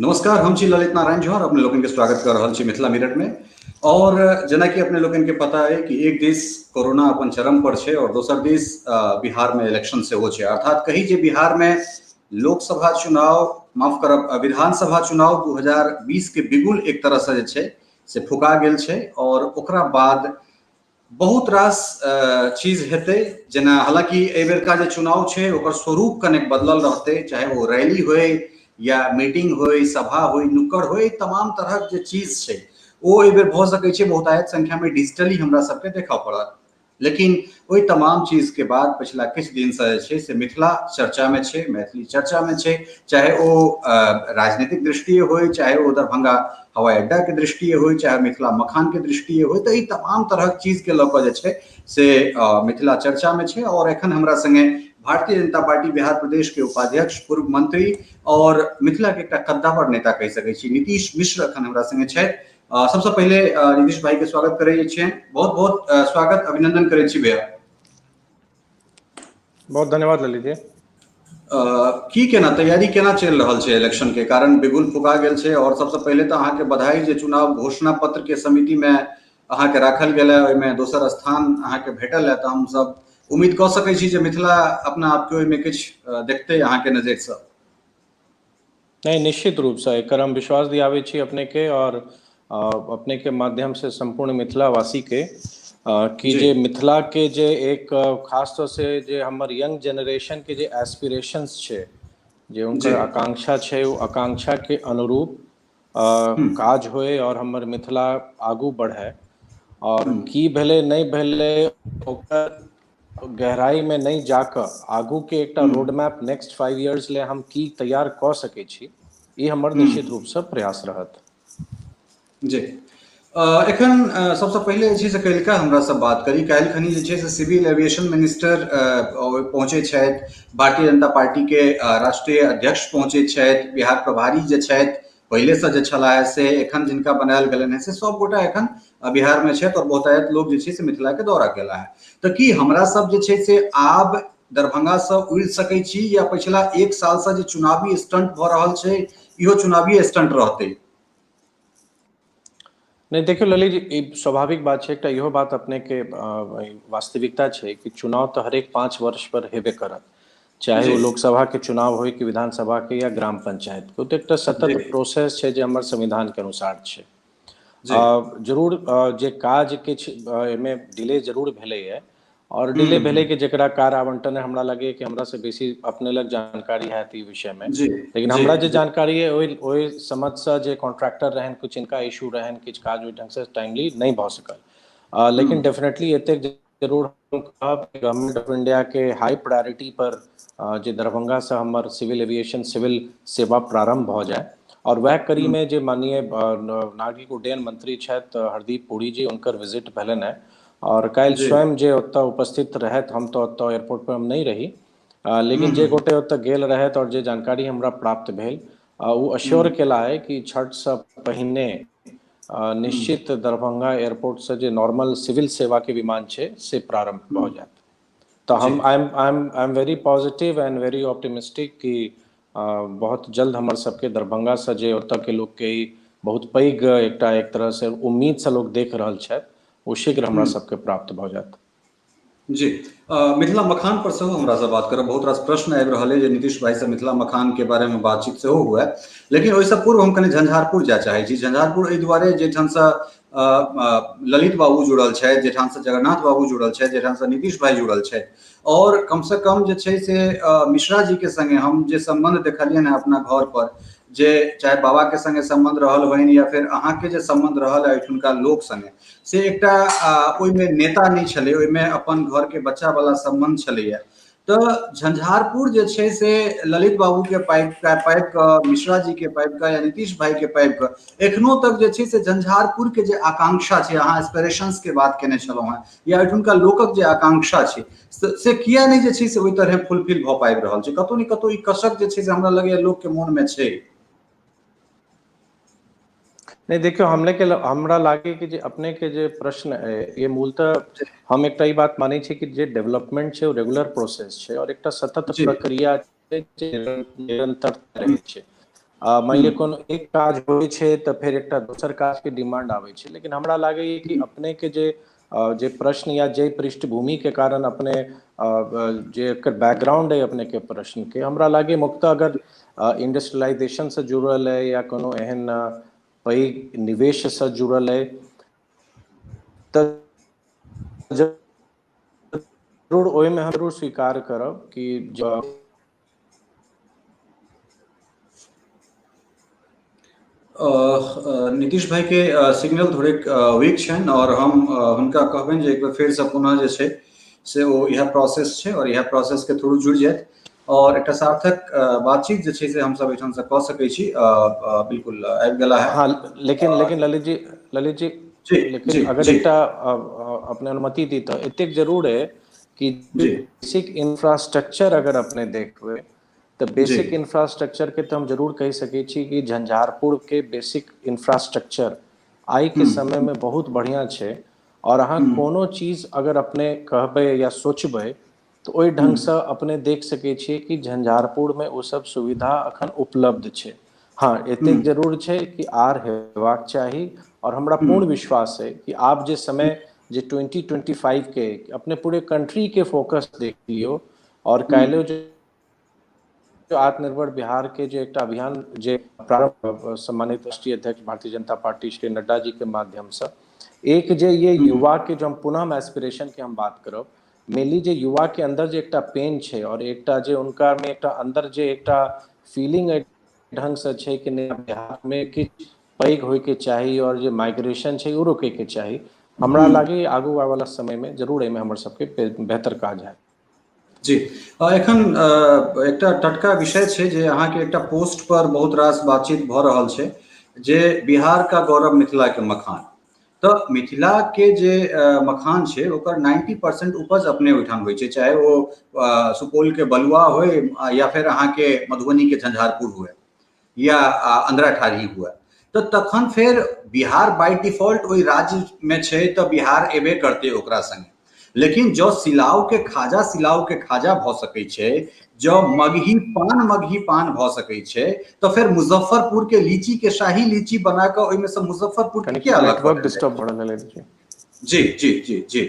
नमस्कार, हम छी ललित नारायण झा और अपने लोगन के स्वागत कर रहल छी मिथिला मिरर में। और जेनाकि अपने लोगन के पता है कि एक दिस कोरोना अपन चरम पर छै और दोसर दिस बिहार में इलेक्शन सेहो छै, अर्थात कही जे बिहार में लोकसभा चुनाव, माफ करब, विधानसभा चुनाव 2020 के बिगुल एक तरह से जे छै से फुका गेल छै और ओकरा बाद बहुत रास चीज हेतै। जेना हालांकि एहि बेरका जे चुनाव छै ओकर स्वरूप कनेक बदलल रहतै, चाहे ओ रैली होय या मीटिंग होय, सभा होय, नुक्कड़ होय, तमाम तरहक जे चीज छै ओ एहि बेर भऽ सकै छै बहुतायत संख्या में डिजिटली हमरा सबके देखऽ पड़त। लेकिन ओहि तमाम चीज के बाद पिछला किछु दिन से जे छै से मिथिला चर्चा में छै, मैथिली चर्चा में छै, चाहे ओ राजनीतिक दृष्टिये होय, चाहे ओ दरभंगा हवाई अड्डा के दृष्टिये होय, चाहे मिथिला मखान के दृष्टिये होय, तऽ ई तमाम तरहक चीज के लऽ कऽ जे छै से मिथिला चर्चा में छै। और एखन हमरा संगे भारतीय जनता पार्टी बिहार प्रदेश के उपाध्यक्ष, पूर्व मंत्री और मिथिला के एकटा कद्दावर नेता कहि सकै छी नीतीश मिश्र एखन हमरा संगे छथि। सबसँ पहिले नीतीश भाई के स्वागत करै छियनि, बहुत बहुत स्वागत अभिनंदन करै छी भैया। बहुत धन्यवाद ललित जी। की केना तैयारी केना चलि रहल छै इलेक्शन के कारण बिगुल फुका गेल छै और सबसँ पहिले तऽ अहाँके बधाई जे चुनाव घोषणा पत्र के समिति में अहाँके राखल गेल है, ओहिमे दोसर स्थान अहाँके भेटल है, तऽ हमसब उम्मीद कऽ सकै छी जे मिथिला अपना आपके ओहिमे किछु देखतै अहाँके नजरिसँ। नहि, निश्चित रूपसँ एकर हम विश्वास दियाबै छी अपनेके और अपनेके माध्यमसँ सम्पूर्ण मिथिलावासीके कि जे मिथिला के जे एक खास तौर से जे हमर यंग जनरेशन के जे एस्पिरेशंस छै, जे हुनकर आकांक्षा छै, ओ आकांक्षा के अनुरूप काज होय और हमर मिथिला आगू बढ़े। और की भेलै नहि भेलै ओकर गहराई में नहि जाकऽ आगू के एकटा रोड मैप नेक्स्ट 5 इयर्स ले हम की तैयार कऽ सकै छी, ई हमर निश्चित रूपसँ प्रयास रहत। जी, एखन सबसँ पहिले जे छै से काल्हिका हमरा सब बात करी। काल्हि खनी जे छै से सिविल एविएशन मिनिस्टर पहुँचै छथि, भारतीय जनता पार्टी के राष्ट्रीय अध्यक्ष पहुँचै छथि, बिहार प्रभारी जे छथि पहिले से जे छलाह है से एखन जिनका बनायल गेलनि है से सब गोटा एखन बिहार में छथि और बहुतायत लोग जे छै से मिथिला के दौरा केला है। तऽ की हमरा सब जे छै से आब दरभंगा से उड़ि सकै छी या पिछला एक साल से जे चुनावी स्टंट भऽ रहल छै इहो चुनावी स्टंट रहतै? नहि, देखियौ ललित जी, ई स्वाभाविक बात छै, एकटा इहो बात अपने के वास्तविकता छै कि चुनाव तऽ हरेक 5 वर्ष पर हेबे करत, चाहे ओ लोकसभा के चुनाव होय कि विधानसभा के या ग्राम पंचायत के, ओ तऽ एकटा सतत प्रोसेस छै जे हमर संविधान के अनुसार छै। जरूर जे काज किछु एहिमे डिले जरूर भेलैए और डिले भेलै कि जकरा कार आवंटन है, हमरा लगैए कि हमरा से बेसी अपने लग जानकारी हैत ई विषयमे, लेकिन हमरा जे जानकारी है ओहि ओहि समझसँ जे कॉन्ट्रैक्टर रहनि कुछ इनका इशू रहनि, किछु काज ओहि ढङ्गसँ टाइमली नहि भऽ सकल। लेकिन डेफिनेटली एतेक जरूर हम कहब गवर्नमेंट ऑफ इंडिया के हाई प्रायोरिटी पर जे दरभंगासँ हमर सिविल एविएशन सिविल सेवा प्रारंभ भऽ जाय। और वएह कड़ी में जे माननीय नागरिक उड्डयन मंत्री छथि हरदीप पुरी जी, हुनकर विजिट भेलनि है और काल्हि स्वयं जे ओतऽ उपस्थित रहथि, हम तऽ ओतऽ एयरपोर्ट पर हम नहि रही, लेकिन जे गोटे ओतऽ गेल रहथि और जे जानकारी हमरा प्राप्त भेल ओ अश्योर केला है कि छठसँ पहिने निश्चित दरभंगा एयरपोर्टसँ जे नॉर्मल सिविल सेवाके विमान छै से प्रारंभ भऽ जायत। तऽ हम I am I am very positive and very optimistic कि बहुत जल्द हमर सबके दरभंगासँ जे ओतऽके लोकके ई बहुत पैघ एकटा एक तरहसँ उम्मीदसँ लोक देख रहल छथि, ओ शीघ्र हमरा सबके प्राप्त भऽ जायत। जी, मिथिला मखान पर सेहो हमरा से बात करब, बहुत रास प्रश्न आबि रहल है जे नीतीश भाई से मिथिला मखान के बारे में बातचीत सेहो हुए, लेकिन ओहिसँ पूर्व हम कनि झंझारपुर जाय चाहै छी। झंझारपुर एहि दुआरे जाहिठामसँ ललित बाबू जुड़ल छथि, जाहिठामसँ जगन्नाथ बाबू जुड़ल छथि, जाहिठामसँ नीतीश भाई जुड़ल छथि, और कम से कम जे छै से मिश्रा जी के संगे हम जे सम्बन्ध देखलियनि हेँ अपना घर पर, जे चाहे बाबा के संगे सम्बन्ध रहल होइन या फेर अहाँके जे सम्बन्ध रहल है एहिठुनका लोक संगे, से एकटा ओहिमे नेता नहि छलै, ओहिमे अपन घर के बच्चा वाला सम्बन्ध छलैया। तऽ झंझारपुर जे छै से ललित बाबू के पाइप कऽ, मिश्रा जी के पाइप कऽ या नीतीश भाई के पाइप कऽ एखनो तक जे छै से झंझारपुर के जे आकांक्षा छै, अहाँ एस्पिरेशंस के बात केने छलहुँ हेँ, या एहिठुनका लोकक जे आकांक्षा छै से किया नहि जे छै से ओहि तरहे फुलफिल भऽ पाबि रहल छै? कतौ ने कतौ ई कसक जे छै से हमरा लगैया लोक के मोन मे छै। नहि, देखियौ, हमले के हमरा लागे कि जे अपने के जे प्रश्न है ये मूलतः हम एकटा ई बात मानै छी कि जे डेवलपमेंट छै ओ रेगुलर प्रोसेस छै और एकटा सतत प्रक्रिया छै जे निरंतर रहै छै। मानि लिअ कोनो एक काज होइ छै तऽ फेर एकटा दोसर काजके डिमांड आबै छै। लेकिन हमरा लागैए कि अपनेके जे जे प्रश्न या जे पृष्ठभूमिके कारण अपने जे एकर बैकग्राउंड अइ अपनेके प्रश्नके, हमरा लागैए मुख्यतः अगर इंडस्ट्रियलाइजेशनसँ जुड़ल अइ या कोनो एहन पैघ निवेशसँ जुड़ल अइ तऽ जरूर ओहिमे हम जरूर स्वीकार करब कि नीतीश भाई के सिग्नल थोड़े वीक छनि और हम हुनका कहबनि जे एक बेर फेरसँ पुनः जे छै से ओ इएह प्रोसेस छै और इएह प्रोसेस के थ्रू जुड़ि जायत और एकटा सार्थक बातचीत जे छै से हमसब एहिठामसँ कऽ सकै छी। बिल्कुल आबि गेला है। हाँ, लेकिन लेकिन ललित जी, ललित जी, जी लेकिन जी अगर जी एकटा अपने अनुमति दी तऽ एतेक जरूर है कि जी बेसिक इंफ्रास्ट्रक्चर अगर अपने देखबै तऽ जी बेसिक इंफ्रास्ट्रक्चर के तऽ हम जरूर कहि सकै छी कि झंझारपुर के बेसिक इंफ्रास्ट्रक्चर आइ के हम्म समय में बहुत बढ़िया छै। और अहाँ हम्म कोनो चीज अगर अपने कहबै या सोचबै तऽ ओहि हम्म ढंगसँ अपने देख सकै छियै कि झंझारपुरमे ओ सब सुविधा अखन उपलब्ध छै। हँ, एतेक हम्म जरूर छै कि आर हेबाक चाही और हमरा पूर्ण हम्म विश्वास है कि आब जे समय जे 2025 के अपने पूरे कंट्री के फोकस देख लियौ और हम्म काल्हियो जे आत्मनिर्भर बिहार के जे एकटा अभियान जे प्रारंभ सम्मानित राष्ट्रीय अध्यक्ष भारतीय जनता पार्टी श्री नड्डा जी के माध्यम से, एक जे ये हम्म युवा के जो हम पुनः एस्पिरेशन के हम बात करब, मेनली जे युवा के अंदर जे एकटा पेन छै और एकटा जे उनका में एकटा अंदर जे एकटा फीलिंग ढंग से छै कि नहि बिहार में किछु पैघ होय के चाही और जे माइग्रेशन छै ओ रोके के चाही, हमरा हम्म लागे आगू आबय वाला समय में जरूर एहिमे हमर सबके बेहतर काज हैत। जी, एखन एकटा टटका विषय छै जे अहाँके एकटा पोस्ट पर बहुत रास बातचीत भऽ रहल छै जे बिहार का गौरव मिथिला के मखान। तऽ मिथिला के जे मखान छै ओकर 90% उपज अपने ओहिठाम होइ छै, चाहे ओ सुपौल के बलुआ होय या फेर अहाँके मधुबनी के झंझारपुर हुए या अंधराठाढ़ी हुए। तऽ तखन फेर बिहार बाय डिफॉल्ट ओहि राज्य मे छै तऽ बिहार एबे करतै ओकरा संगे। लेकिन जँ सिलाव के खाजा सिलाव के खाजा भऽ सकै छै, जँ मगही पान मगही पान भऽ सकै छै, तऽ फेर मुजफ्फरपुर के लीची के शाही लीची बना कऽ ओहिमे से मुजफ्फरपुर के कनि किया अलग कऽ नेटवर्क देल जाय? डिस्टर्ब भऽ रहल है ललित जी। जी जी जी जी,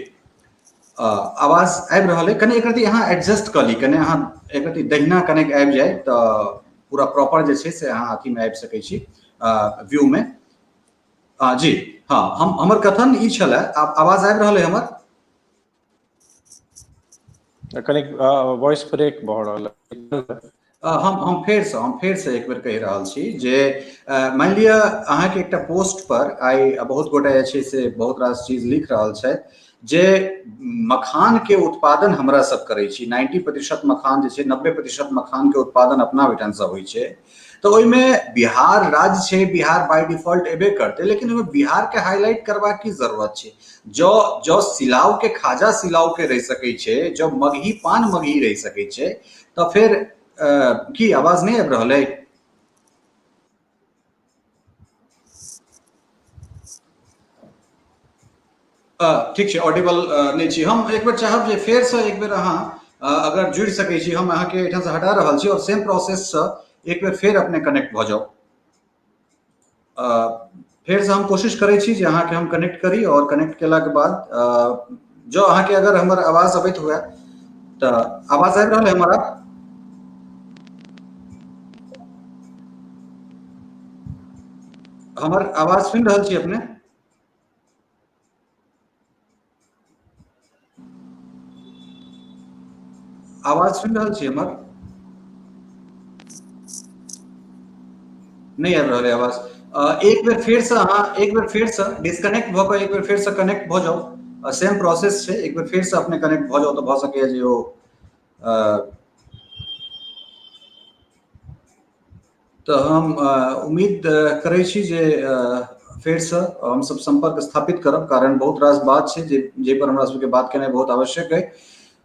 आवाज आबि रहल है। कनि एक रति अहाँ एडजस्ट कऽ ली, कनि अहाँ एक रति दहिना कनेक आबि जाय तऽ पूरा प्रॉपर जे छै से अहाँ अथीमे आबि सकै छी, व्यू मे। जी हाँ, हम हमर कथन ई छलै। आवाज आबि रहल है हमर? कनिक वॉइस ब्रेक भऽ रहल है। हम फेरसँ एक बेर कहि रहल छी जे मानि लिअ अहाँके एकटा पोस्ट पर आइ बहुत गोटा जे छै से बहुत रास चीज लिख रहल छथि जे मखान के उत्पादन हमरा सब करै छी, 90% मखान जे छै, 90% मखान के उत्पादन अपना ओहिठामसँ होइ छै, तऽ ओहिमे बिहार राज्य छै, बिहार बाय डिफॉल्ट एबे करतै, लेकिन ओहिमे बिहार के हाईलाइट करबाक की जरूरत छै? जँ जँ सिलाव के खाजा सिलाव के रहि सकै छै, जँ मगही पान मगही रहि सकै छै, तऽ फेर की आवाज नहि आबि रहल अइ? ठीक छै, ऑडिबल नहि छी। हम एक बेर चाहब जे फेरसँ एक बेर अहाँ अगर जुड़ि सकै छी, हम अहाँके एहिठामसँ हटा रहल छी और सेम प्रोसेससँ एक बेर फेर अपने कनेक्ट भऽ जाउ। फेरसँ हम कोशिश करै छी जे अहाँके हम कनेक्ट करी और कनेक्ट केलाके बाद जँ अहाँके अगर हमर आवाज अबैत हुए तऽ आवाज आबि रहल है हमर? हमर आवाज सुनि रहल छी अपने? आवाज सुनि रहल छी हमर? नहि आबि रहल है आवाज। एक बेर फेरसँ अहाँ एक बेर फेरसँ डिस्कनेक्ट भऽ कऽ एक बेर फेरसँ कनेक्ट भऽ जाउ, सेम प्रोसेस छै, एक बेर फेरसँ अपने कनेक्ट भऽ जाउ तऽ भऽ सकैए जे ओ तऽ हम उम्मीद करै छी जे फेरसँ हमसब सम्पर्क स्थापित करब, कारण बहुत रास बात छै जे जाहिपर हमरा सबके बात केनाइ बहुत आवश्यक अइ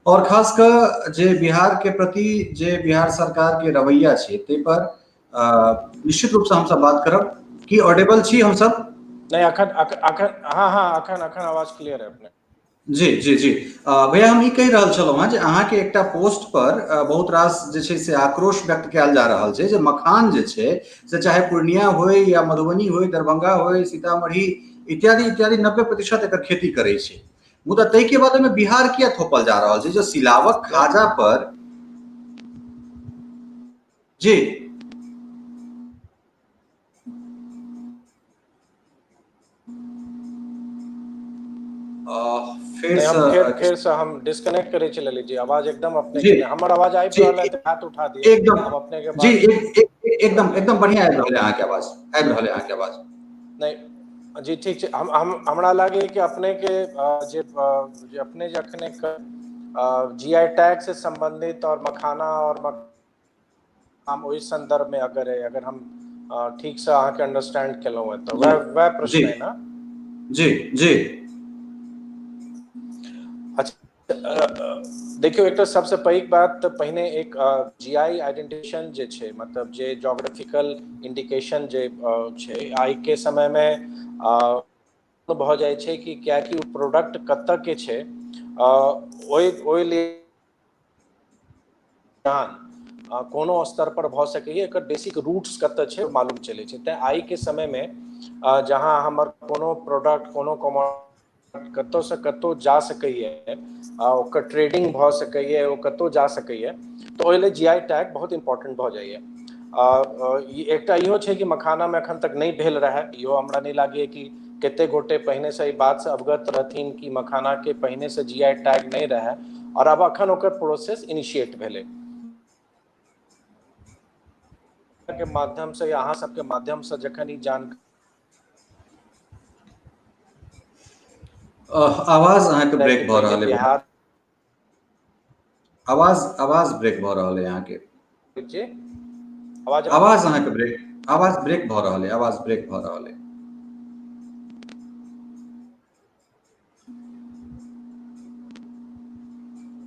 और खास कऽ जे बिहार के प्रति जे बिहार सरकार के रवैया छै ताहि पर निश्चित रूपसँ हमसब बात करब। की ऑडिबल छी हमसब? नहि, अखन अखन, हाँ हाँ, अखन अखन आवाज क्लियर है अपने। जी जी जी। भैया, हम ई कहि रहल छलहुँ हेँ जे अहाँके एकटा पोस्ट पर बहुत रास जे छै से आक्रोश व्यक्त कयल जा रहल छै जे मखान जे छै से चाहे पूर्णिया होय या मधुबनी होय, दरभंगा होय, सीतामढ़ी इत्यादि इत्यादि 90% एकर खेती करै छै, मुदा ताहिके बाद ओहिमे बिहार किया थोपल जा रहल छै जो सिलावक खाजा पर? जी फेर से फेर से हम डिस्कनेक्ट करै छी ललित जी, आवाज एकदम अपने के हमर आवाज आबि रहल है तऽ हाथ उठा दिअ। एकदम हम अपने के जी एकदम एकदम बढ़िया आबि रहल है अहाँके आवाज, आबि रहल है अहाँके आवाज। नहि जी ठीक छै। हम हमरा लागै कि अपने के जे जे अपने जखने जी I tag से संबंधित और मखाना और हम ओहि संदर्भ में अगर अगर हम ठीक से अहाँके अंडरस्टैंड केलहुँ हँ तऽ वएह वएह प्रश्न है ना? जी जी। अच्छा, देखियौ, एकटा सबसँ पैघ बात तऽ पहिने एक जी आई आइडेंटिफिकेशन जे छै, मतलब जे जोग्राफिकल इंडिकेशन जे छै, आइ के समय मे भऽ जाइ छै कि कियाकि ओ प्रोडक्ट कतऽ के छै, ओहि ओहि लिए कोनो स्तर पर भऽ सकैए, एकर बेसिक रूट्स कतऽ छै मालूम चलै छै। तेँ आइ के समय मे जहाँ हमर कोनो प्रोडक्ट कोनो कमोडिटी कतौ से कतौ जा सकैए, ओकर ट्रेडिंग भऽ सकैए, ओ कतौ जा सकैए, तऽ ओहि लेल जी I tag बहुत इम्पोर्टेंट भऽ जाइए। एकटा इहो छै कि मखानामे एखन तक नहि भेल रहए, इहो हमरा नहि लागैए कि कते गोटे पहिने से एहि बातसँ अवगत रहथिन कि मखानाके पहिने से जी I tag नहि रहए और आब अखन ओकर प्रोसेस इनिशिएट भेलै के माध्यम से या अहाँ सबके माध्यम से जखन ई जानकारी आवाज अहाँके ब्रेक भऽ रहल है। बिहार आवाज आवाज ब्रेक भऽ रहल है अहाँके। जी आवाज आवाज अहाँके ब्रेक, आवाज ब्रेक भऽ रहल है, आवाज ब्रेक भऽ रहल है।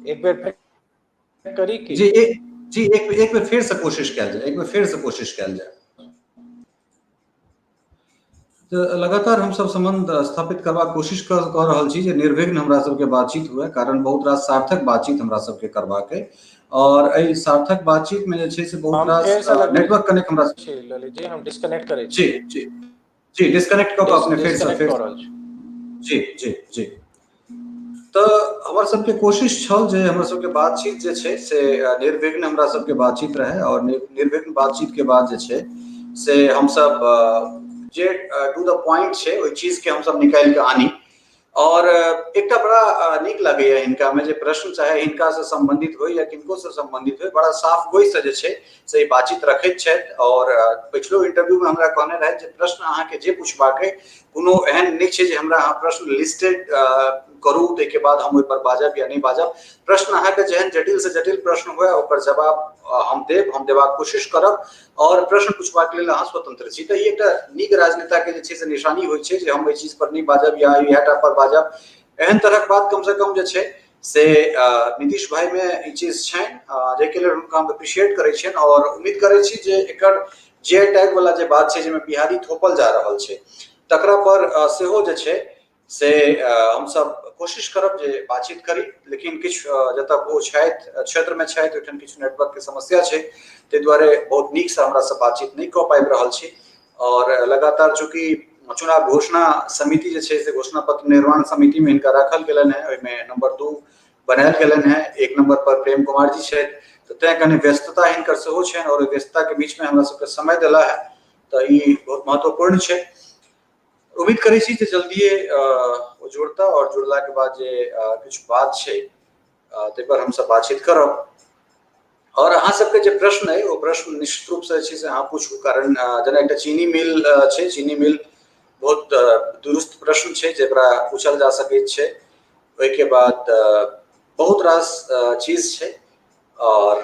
एक बेर फेर करी की? जी एक जी एक एक बेर फेर से कोशिश कयल जाय, एक बेर फेर से कोशिश कयल जाय। तऽ लगातार हमसब संबंध स्थापित करबाक कोशिश कऽ रहल छी जे निर्विघ्न हमरा सबके बातचीत हुए, कारण बहुत रास सार्थक बातचीत हमरा सबके करबाक अइ और एहि सार्थक बातचीत में जे छै से बहुत रास नेटवर्क कनेक्ट हमरा ललित जी हम डिस्कनेक्ट करै छी। जी जी जी, डिस्कनेक्ट कऽ कऽ अपने फेर से फेर जी जी जी। तऽ हमर सबके कोशिश छल जे हमर सबके बातचीत जे छै से निर्विघ्न हमरा सबके बातचीत रहै और निर्विघ्न बातचीत के बाद जे छै से हमसब जे टू the point छै ओहि चीज के हमसब निकालि कऽ आनी। और एकटा बड़ा नीक लगैया हिनका में जे प्रश्न चाहे हिनका से संबंधित हो या किनको से संबंधित हो, बड़ा साफ गोई से जे छै से बातचीत रखैत छथि। और पिछलो इंटरव्यू में हमरा कहने रहै जे प्रश्न अहाँके जे पूछबाक अइ, कोनो एहन नहि छै जे हमरा अहाँ प्रश्न लिस्टेड करू ताहिके बाद हम ओहिपर बाजब या नहि बाजब। प्रश्न अहाँके जेहन जटिल से जटिल प्रश्न हुए ओकर जवाब हम देब, हम देबाक कोशिश करब और प्रश्न पूछबाक लेल अहाँ स्वतंत्र छी। तऽ ई एकटा नीक राजनेता के जे छै से निशानी होइ छै जे हम एहि चीज पर नहि बाजब या इएह टा पर बाजब, एहन तरहक बात कम से कम जे छै से नीतीश भाई में ई चीज छनि, जाहिके लेल हुनका हम अप्रिशिएट करै छियनि और उम्मीद करै छी जे एकर जी I tag वाला जे बात छै जाहिमे बिहारी थोपल जा रहल छै तकरा पर सेहो जे छै से हमसब कोशिश करब जे बातचीत करी, लेकिन किछु जतऽ ओ छथि क्षेत्रमे छथि ओहिठाम किछु नेटवर्कके समस्या छै, ताहि दुआरे बहुत नीकसँ हमरा सब बातचीत नहि कऽ पाबि रहल छी। और लगातार चूँकि चुनाव घोषणा समिति जे छै से घोषणा पत्र निर्माण समिति में हिनका राखल गेलनि हेँ, ओहिमे नंबर 2 बनायल गेलनि हेँ, 1 नंबर पर प्रेम कुमार जी छथि, तऽ तैं कनि व्यस्तता हिनकर सेहो छनि और ओहि व्यस्तता के बीच में हमरा सबके समय देला है, तऽ ई बहुत महत्वपूर्ण छै। उम्मीद करै छी जे जल्दिए ओ जुड़ता और जुड़ला के बाद जे किछु बात छै ताहि पर हमसब बातचीत करब। और अहाँ सबके जे प्रश्न अइ ओ प्रश्न निश्चित रूप से जे छै से अहाँ पूछू, कारण जेना एकटा चीनी मिल छै, चीनी मिल बहुत दुरुस्त प्रश्न छै जेकरा पूछल जा सकैत छै। ओहिके बाद बहुत रास चीज छै और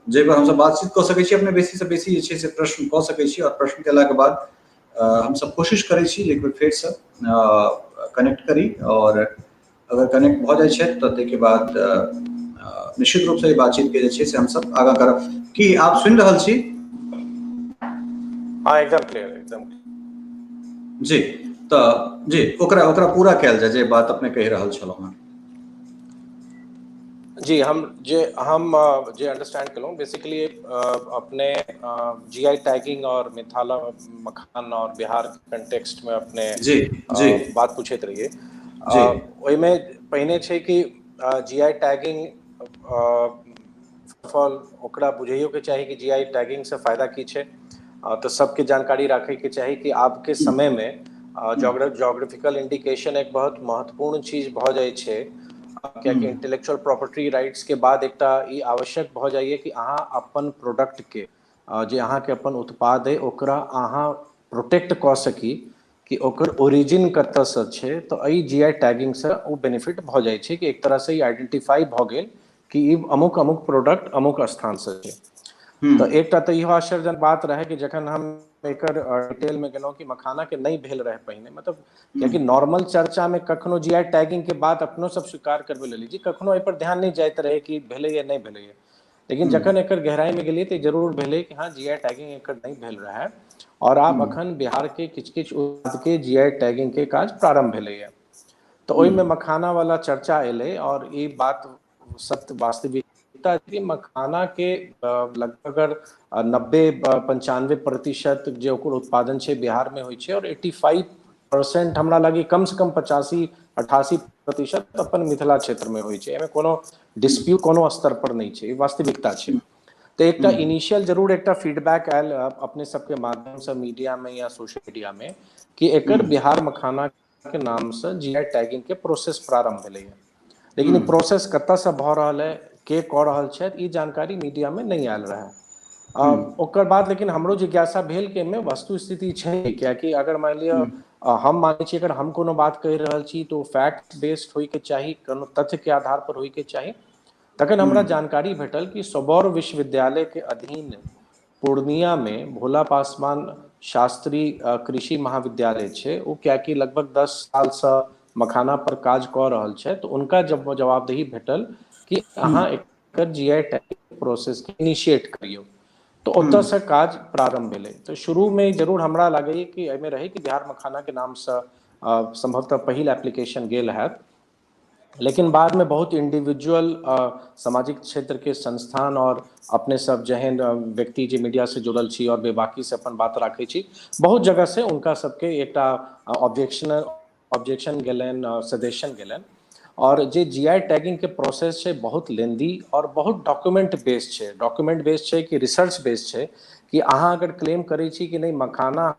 जाहिपर हमसब बातचीत कऽ सकै छी। अपने बेसी से बेसी जे छै से प्रश्न कऽ सकै छी और प्रश्न केलाके बाद हमसब कोशिश करै छी जे एक बेर फेरसँ कनेक्ट करी और अगर कनेक्ट भऽ जाइ छै तऽ ताहिके बाद निश्चित रूपसँ ई बातचीत के जे छै से हमसब आगाँ करब। की आप सुनि रहल छी? हाँ, एकदम क्लियर, एकदम जी। तऽ जी ओकरा ओकरा पूरा कयल जाय जे बात अपने कहि रहल छलहुँ हँ। जी, हम जे अंडरस्टैंड केलहुँ, बेसिकली अपने जीआई टैगिंग और मिथिला मखान और बिहार कंटेक्स्ट में अपने जी जी बात पूछैत रहियै। ओहिमे पहिने छै कि जीआई टैगिंग फॉल ओकरा बुझैयो के चाही कि जीआई टैगिंग से फायदा की छै। तऽ सबके जानकारी राखै के चाही कि आबके समय में जोग्राफिकल इंडिकेशन एक बहुत महत्वपूर्ण चीज भऽ जाइ छै, कियाकि इंटेलेक्चुअल प्रॉपर्टी राइट्स के बाद एकटा ई आवश्यक भऽ जाइए कि अहाँ अपन प्रोडक्ट के जे अहाँके अपन उत्पाद अइ ओकरा अहाँ प्रोटेक्ट कऽ सकी कि ओकर ओरिजिन कतऽसँ छै। तऽ एहि जीआई टैगिंगसँ ओ बेनिफिट भऽ जाइ छै कि एक तरहसँ ई आइडेंटिफाई भऽ गेल कि ई अमुक अमुक प्रोडक्ट अमुक स्थानसँ छै। तऽ एकटा तऽ इहो आश्चर्यजनक बात रहै कि जखन हम एकर डिटेल में गेलहुँ कि मखाना के नहि भेल रहै पहिने, मतलब कियाकि नॉर्मल चर्चा में कखनो जीआई टैगिंग के बात अपनो सब स्वीकार करबे लेली जी, कखनो एहि पर ध्यान नहि जाइत रहे कि भेलै या नहि भेलै। लेकिन जखन एकर गहराई में गेलियै तऽ जरूर भेलै कि हाँ, जीआई टैगिंग एकर नहि भेल रहै और आब अखन बिहार के किछु किछु उत्पाद के जीआई टैगिंग के काज प्रारंभ भेलैया। तऽ ओहिमे मखाना वाला चर्चा एलै और ई बात सत्य वास्तविकता कि मखाना के लगभग 90-95% जे ओकर उत्पादन छै बिहार में होइ छै और 85% हमरा लागे कम से कम 85-88% अपन मिथिला क्षेत्र में होइ छै। एहिमे कोनो डिस्प्यूट कोनो स्तर पर नहि छै, ई वास्तविकता छै। तऽ एकटा इनिशियल जरूर एकटा फीडबैक आयल अपने सबके माध्यम से मीडिया में या सोशल मीडिया में कि एकर बिहार मखाना के नाम से जीआई टैगिंग के प्रोसेस प्रारंभ भेलैया, लेकिन प्रोसेस कतऽ से भऽ रहल है, के कऽ रहल छथि, ई जानकारी मीडिया में नहि आयल रहै। ओकर बाद लेकिन हमरो जिज्ञासा भेल कि एहिमे वस्तु स्थिति छै, कियाकि अगर मानि लिअ हम मानै छी अगर हम कोनो बात कहि रहल छी तऽ ओ फैक्ट बेस्ड होइके चाही, कोनो तथ्य के आधार पर होइके चाही। तखन हमरा जानकारी भेटल कि सबौर विश्वविद्यालय के अधीन पूर्णिया में भोला पासवान शास्त्री कृषि महाविद्यालय छै, ओ कियाकि लगभग 10 साल से मखाना पर काज कऽ रहल छै, तऽ उनका जब जवाबदेही भेटल कि अहाँ एकर जीआई टैग प्रोसेस के इनिशिएट करियौ, तऽ ओतऽसँ काज प्रारंभ भेलै। तऽ शुरूमे जरूर हमरा लागैए कि एहिमे रहै कि बिहार मखाना के नामसँ संभवतः पहिल एप्लीकेशन गेल हैत, लेकिन बाद में बहुत इंडिविजुअल सामाजिक क्षेत्र के संस्थान और अपने सब जेहन व्यक्ति जे मीडिया से जुड़ल छी और बेबाकी से अपन बात राखै छी, बहुत जगह से उनका सबके एकटा ऑब्जेक्शन गेलनि, सजेशन गेलनि। और जे जीआई टैगिंग के प्रोसेस छै बहुत लेंदी और बहुत डॉक्यूमेंट बेस्ड छै। डॉक्यूमेंट बेस्ड छै कि रिसर्च बेस्ड छै कि अहाँ अगर क्लेम करै छी कि नहि मखाना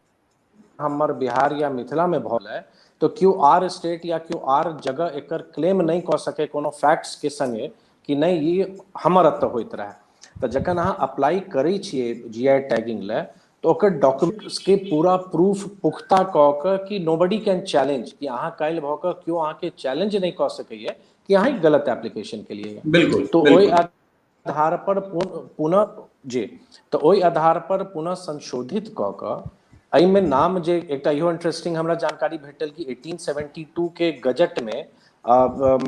हमर बिहार या मिथिला में भऽ है, तो क्यू आर स्टेट या क्यू आर जगह एकर क्लेम नहि कऽ सके कोनो फैक्ट्स के संगे कि नहि ई हमर एतऽ होइत रहै। तऽ जखन अहाँ अप्लाई करै छियै जीआई टैगिंग लए तऽ ओकर डॉक्यूमेंट्स के पूरा प्रूफ पुख्ता कऽ कऽ कि नोबडी can challenge, कि अहाँ काल्हि भऽ कऽ केओ अहाँके चैलेंज नहि कऽ सकैए कि अहाँ गलत एप्लीकेशन के लिए। बिल्कुल। तो ओहि आधार पर पुनः जी, तऽ ओहि आधार पर पुनः संशोधित कऽ कऽ एहिमे नाम जे एकटा इहो इंटरेस्टिंग हमरा जानकारी भेटल कि 1872 के गजट में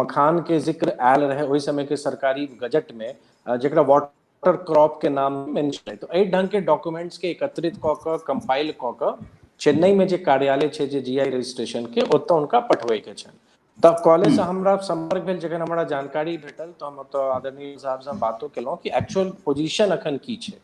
मखान के जिक्र आयल रहे ओहि समय के सरकारी गजट में, जकरा वाटर क्रॉप के नाम मेंशन है। तो एहि ढंग के डॉक्यूमेंट्स के एकत्रित कऽ कऽ कंपाइल कऽ कऽ चेन्नई में जे कार्यालय छै जे जीआई रजिस्ट्रेशन के ओतऽ हुनका पठबै के छनि। तब कॉलेज से हमरा संपर्क भेल, जखन हमरा जानकारी भेटल तऽ हम ओतऽ आदरणीय साहब से हम बातो केलहुँ कि एक्चुअल पोजीशन अखन की छै।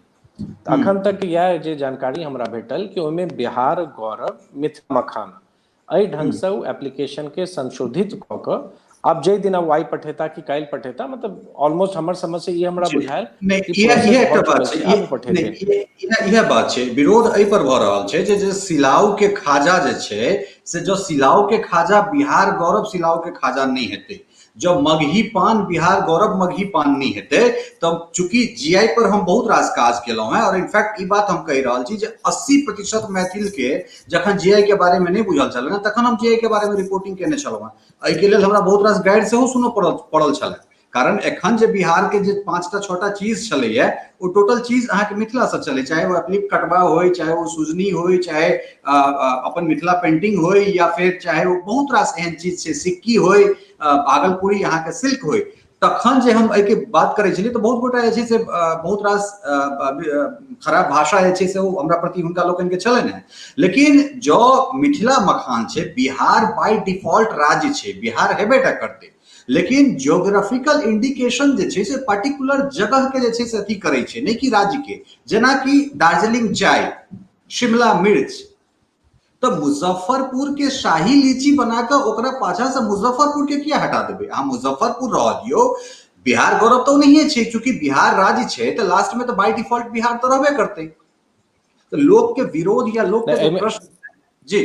तऽ अखन तक इएह जे जानकारी हमरा भेटल कि ओहिमे बिहार गौरव मिथिला मखाना एहि ढंग से ओ एप्लीकेशन के संशोधित कऽ कऽ आब जाहि दिन आइ पठेता कि काल्हि पठेता, मतलब ऑलमोस्ट हमर समझ से ई हमरा बुझायल कि इएह एकटा बात छै, इएह बात छै। विरोध एहि पर भऽ रहल छै जे सिलाव के खाजा जे छै से जो सिलाव के खाजा बिहार गौरव सिलाव के खाजा नहि हेतै, जब मगही पान बिहार गौरव मगही पान नहीं हेतै, तब चूंकि जीआई पर हम बहुत रास काज केलहुं हैं और इनफैक्ट ई बात हम कहि रहल छी जे 80% मैथिल के जखन जीआई के बारे में नहीं बुझल छलै तखन हम जीआई के बारे में रिपोर्टिंग केने छलहुं हैं। एहिके लेल हमरा बहुत रास गाइड सेहो सुनऽ पड़ल छलै, कारण एखन जे बिहार के जे 5टा 6टा चीज छलैया ओ टोटल चीज अहाँके मिथिला से चले, चाहे ओ अपलिप कटवा होय, चाहे ओ सुजनी होय, चाहे अपन मिथिला पेंटिंग होय, या फिर चाहे ओ बहुत रास एहन चीज छै, सिक्की होय, भागलपुरी अहाँके सिल्क होय। तखन जे हम एहिके बात करै छलियै तऽ बहुत गोटा जे छै से बहुत रास खराब भाषा जे छै से ओ हमरा प्रति हुनका लोकनिके छलनि हेँ। लेकिन जँ मिथिला मखान छै, बिहार बाय डिफॉल्ट राज्य छै, बिहार हेबे टा करतै, लेकिन ज्योग्राफिकल इंडिकेशन जे छै से पर्टिकुलर जगह के जे छै से अथी करै छै, नहि कि राज्य के। जेनाकि दार्जिलिंग चाय, शिमला मिर्च, तऽ मुजफ्फरपुर के शाही लीची बना कऽ ओकरा पाछा से मुजफ्फरपुर के किया हटा देबै? अहाँ मुजफ्फरपुर रह दियौ, बिहार गौरव तऽ नहिए छै। चूंकि बिहार राज्य छै तऽ लास्ट में तऽ बाय डिफॉल्ट बिहार तऽ रहबे करतै। तऽ लोक के विरोध या लोक के प्रश्न जी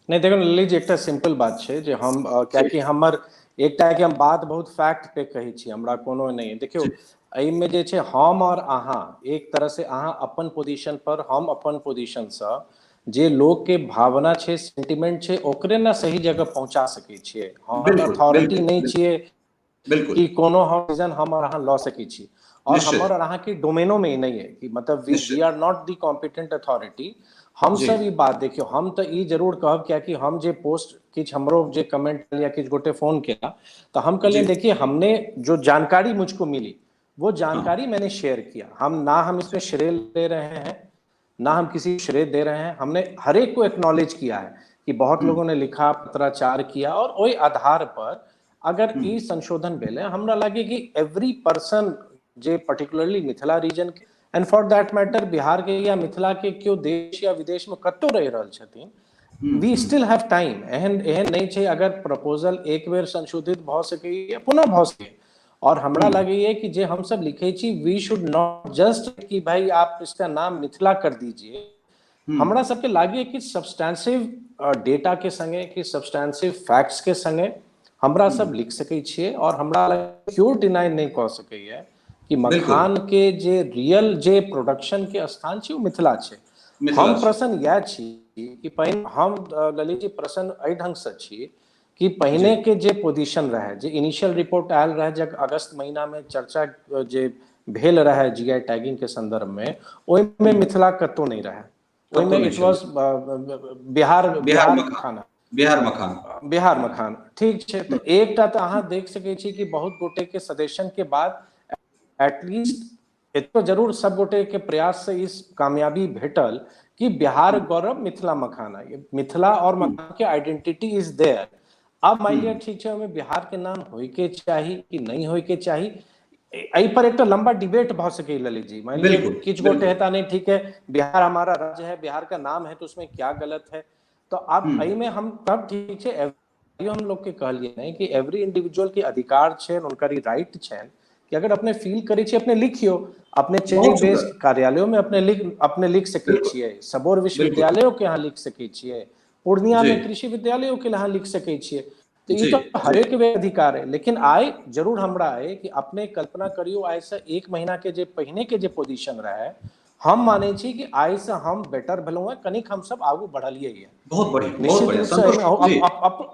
नहि। देखो ललित जी, एकटा सिंपल बात छै जे हम कियाकि हमर एकटा कि हम बात बहुत फैक्ट पे कहै छी, हमरा कोनो नहि। देखियौ, एहिमे जे छै हम और अहाँ एक तरह से अहाँ अपन पोजीशन पर, हम अपन पोजीशन से जे लोग के भावना छै, सेंटिमेंट छै, ओकरे ने सही जगह पहुंचा सकै छियै। हम अथॉरिटी नहि छियै कि कोनो हम डिसीजन हम और अहाँ लऽ सकै छी, और हमर और अहाँ के डोमेनो में नहीं है कि मतलब we are not the competent authority. हम सब ई बात देखियौ, हम तऽ ई जरूर कहब, कियाकि हम जे पोस्ट किछु हमरो जे कमेंट या किछु गोटे फोन केला तऽ हम कहलियै देखिए, हमने जो जानकारी मुझको मिली वो जानकारी मैंने शेयर किया। हम ना हम इसमें श्रेय ले रहे हैं, ना हम किसी श्रेय दे रहे हैं। हमने हर एक को एक्नॉलेज किया है कि बहुत लोगों ने लिखा, पत्राचार किया, और वही आधार पर अगर ई संशोधन भेलै, हमरा लागे कि एवरी पर्सन जे पर्टिकुलरली मिथिला रीजन के and for that matter Bihar के या मिथिला के केओ देश या विदेश में कतौ रहि रहल छथिन, we still have time. एहन एहन नहि छै, अगर प्रपोजल एक बेर संशोधित भऽ सकैए, पुनः भऽ सकैए। और हमरा लगैए कि जे हम सब लिखे छी, we should not just कि भाई आप इसका नाम मिथिला कर दीजिए। हमरा सबके लागे कि सब्सटेंसिव डेटा के संगे, कि सब्सटेंसिव फैक्ट्स के संगे हमरा सब लिख सकै छियै। और हमरा क्यों डिनाई नहीं कऽ सकैए कि मखान के जे रियल जे प्रोडक्शन के स्थान छै ओ मिथिला छै। हम प्रसन्न इएह छी कि पहिने हम ललित जी प्रसन्न एहि ढंग से छी कि पहिने के जे पोजीशन रहे, जे इनिशियल रिपोर्ट आयल रहे, जब अगस्त महीना में चर्चा जे भेल रहे जीआई टैगिंग के संदर्भ में, ओहिमे मिथिला कतौ नहीं रहे। ओहिमे it was Bihar, Bihar मखाना, बिहार मखान, बिहार मखान। ठीक छै, तऽ एकटा तऽ अहाँ देख सकै छी कि बहुत गोटे के सजेशन के बाद एटलीस्ट एतो जरूर सब गोटे के प्रयास से इस कामयाबी भेटल कि बिहार गौरव मिथिला मखाना, मिथिला और मखान के आइडेंटिटी is there. अब मान लिया ठीक छै, ओहिमे बिहार के नाम होय के चाही कि नहीं होय के चाही, एहि पर एकटा लंबा डिबेट भऽ सकै ललित जी। मान लिया किछु गोटे हेता नहीं, ठीक है बिहार हमारा राज्य है, बिहार का नाम है, तो उसमें क्या गलत है। तो अब एहिमे हम तब ठीक छै, हम लोग के कहलिए नहीं कि एवरी इंडिविजुअल के अधिकार छै, उनकर ई राइट छै कि अगर अपने फील करै छी अपने लिखियो, अपने चेरी बेस्ड कार्यालयों में अपने लिख सकै छियै, सबोर विश्वविद्यालयों के यहाँ लिख सकै छियै, पूर्णिया में कृषि विद्यालयों के यहाँ लिख सकै छियै। तो ई तो हरेक के अधिकार है। लेकिन आइ जरूर हमरा है कि अपने कल्पना करियो, आइ से एक महीना के जे पहिने के जे पोजीशन रहे, हम मानै छी कि आइ से हम बेटर भेलहुँ हैं, कनिक हम सब आगू बढ़लियै है। बहुत बढ़िया, बहुत बढ़िया। निश्चित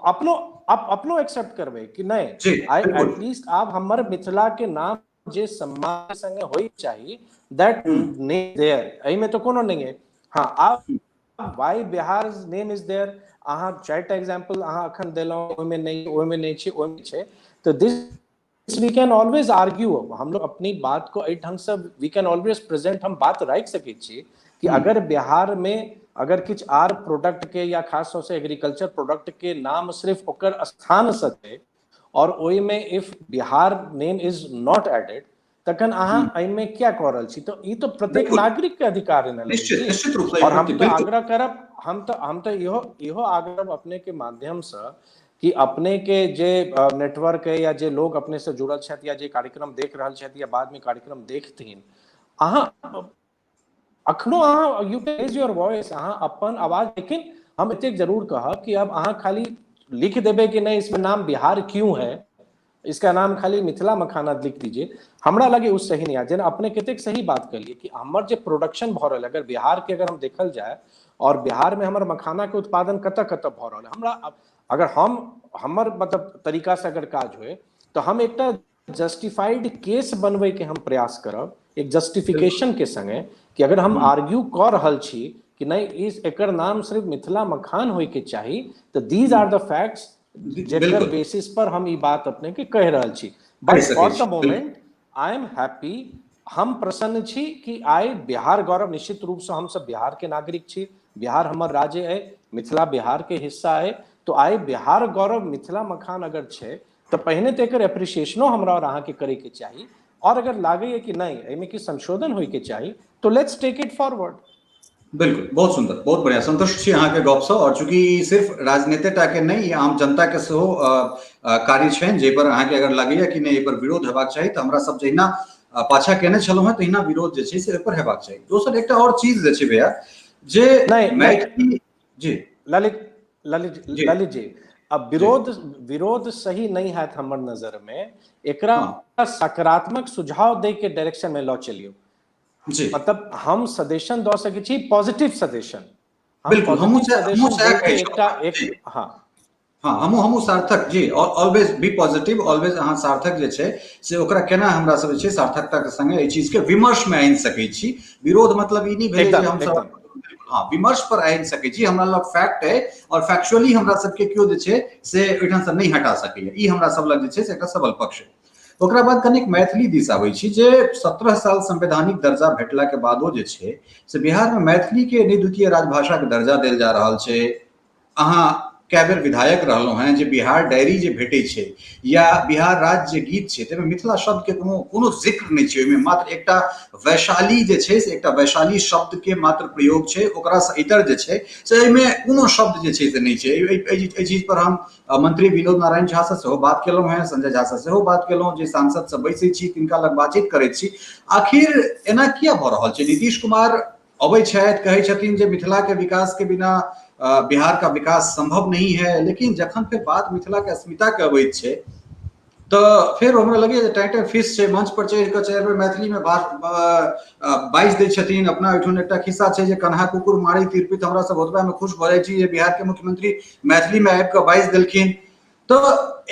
अपनो अपनो एक्सेप्ट करबै कि नहीं, आई एटलीस्ट आब हमर मिथिला के नाम जे सम्मान संगे होई चाही, that name there, एहिमे तो कोनो नहीं है। हाँ, आब why Bihar name is there, अहाँ चारिटा एग्जाम्पल अहाँ अखन देलहुँ, ओहिमे नहीं, ओहिमे नहीं छै, ओहिमे छै, तऽ this we can always argue. हम लोग अपनी बात को एहि ढंग से we can always present, हम बात राखि सकै छी कि अगर बिहार में अगर किछु आर प्रोडक्ट के या खास तौर से एग्रीकल्चर प्रोडक्ट के नाम सिर्फ ओकर स्थान से छै और ओहिमे if Bihar name is not added, तखन अहाँ एहिमे क्या कऽ रहल छी? तऽ ई तऽ प्रत्येक नागरिक के अधिकार है। निश्चित रूप से। और हम तऽ आग्रह करब, हम तऽ इहो इहो आग्रह अपने के माध्यम से कि अपने के जे नेटवर्क है या जे लोग अपने से जुड़ल छथि या जे कार्यक्रम देख रहल छथि या बाद में कार्यक्रम देखथिन, अहाँ अखनो अहाँ you raise your voice, अहाँ अपन आवाज। लेकिन हम एतेक जरूर कहब कि अब अहाँ खाली लिख देबै कि नहीं इसमें नाम बिहार क्यों है, इसका नाम खाली मिथिला मखाना लिख दीजिए, हमरा लगे उ सही नहीं है। जेना अपने कतेक सही बात कहलिए कि हमर जे प्रोडक्शन भऽ रहल, अगर बिहार के अगर हम देखल जाए और बिहार में हमर मखाना के उत्पादन कतऽ कतऽ भऽ रहल है, हमरा अगर हम हमर मतलब तरीका से अगर काज होए तो हम एकटा जस्टिफाइड केस बनबै के हम प्रयास करब, एक जस्टिफिकेशन के संगे, कि अगर हम आर्ग्यू कऽ रहल छी कि नहीं इस एकर नाम सिर्फ मिथिला मखान होय के चाही, तऽ these are the facts जेकर बेसिस पर हम ई बात अपने के कहि रहल छी। But for the moment I am happy, हम प्रसन्न छी कि आइ बिहार गौरव, निश्चित रूप से हम सब बिहार के नागरिक छी, बिहार हमर राज्य है, मिथिला बिहार के हिस्सा है, तो आइ बिहार गौरव मिथिला मखान अगर छै तऽ पहिने तऽ एकर एप्रिसिएशनो हमरा और अहाँके करैके चाही, और अगर लागैए कि नहि एहिमे कि संशोधन होइके चाही तो let's take it forward. बिल्कुल, बहुत सुंदर, बहुत बढ़िया, संतुष्ट छी अहाँके गपसँ। और चूंकि ई सिर्फ राजनेते टा के नहि, ई आम जनता के सेहो कार्य छनि, जाहि पर अहाँके अगर लगैया कि नहि एहि पर विरोध हेबाक चाही, तऽ हमरा सब जहिना पाछा केने छलहुँ हेँ तहिना विरोध जे छै से ओहि पर हेबाक चाही। दोसर एकटा और चीज जे छै भैया, जे मैथिली जी ललित ललित ललित जी, अब विरोध विरोध सही नहीं है हमर नजर में, एकरा सकारात्मक सुझाव दे के डायरेक्शन में लऽ चलियौ जी। मतलब हम सजेशन दऽ सकै छी, पॉजिटिव सजेशन। बिल्कुल, हमहूँ सएह कहै छी। हाँ हाँ, हमहूँ Sarthak ji, always be positive, always अहाँ सार्थक जे छै से ओकरा केना हमरा सब जे छै सार्थकता के संगे एहि चीज के विमर्श में आनि सकै छी। विरोध मतलब ई नहि भेलै जे हम सब हाँ विमर्श पर आनि सकै छी, हमरा लग फैक्ट है और फैक्चुअली हमरा सबके केओ जे छै से ओहिठाम से नहि हटा सकैया, ई हमरा सब लग जे छै से एकटा सबल पक्ष है। ओकरा बाद कनिक मैथिली दिस आबै छी, जे 17 साल संवैधानिक दर्जा भेटला के बादो जे छै से बिहार में मैथिली के नहि द्वितीय राजभाषा के दर्जा देल जा रहल छै। अहाँ कए बेर विधायक रहलहुँ हेँ, जे बिहार डायरी जे भेटै छै या बिहार राज्य जे गीत छै ताहिमे मिथिला शब्दके कोनो कोनो जिक्र नहि छै, ओहिमे मात्र एकटा वैशाली जे छै से एकटा वैशाली शब्दके मात्र प्रयोग छै, ओकरासँ इतर जे छै से एहिमे कोनो शब्द जे छै से नहि छै। एहि चीजपर हम मंत्री विनोद नारायण झा से सेहो बात केलहुँ हेँ, संजय झा से सेहो बात केलहुँ, जे सांसद सब बैसै छी तिनका लग बातचीत करै छी, आखिर एना किया भऽ रहल छै? नीतीश कुमार अबै छथि, कहै छथिन जे मिथिला के विकास के बिना बिहार का विकास संभव नहीं है, लेकिन जखन फेर बात मिथिला के अस्मिता के अबैत छै तऽ फेर हमरा लगैए जे टाइम टाइम फिस छै, मंच पर चढ़ि कऽ चारि बेर मैथिली मे बाजि दै छथिन। अपना ओहिठाम एकटा खिस्सा छै जे कन्हा कुकुर मारी तिरपित, हमरा सब ओतबा मे खुश भऽ जाइ छी जे बिहार के मुख्यमंत्री मैथिली मे आबि कऽ बाजि देलखिन। तऽ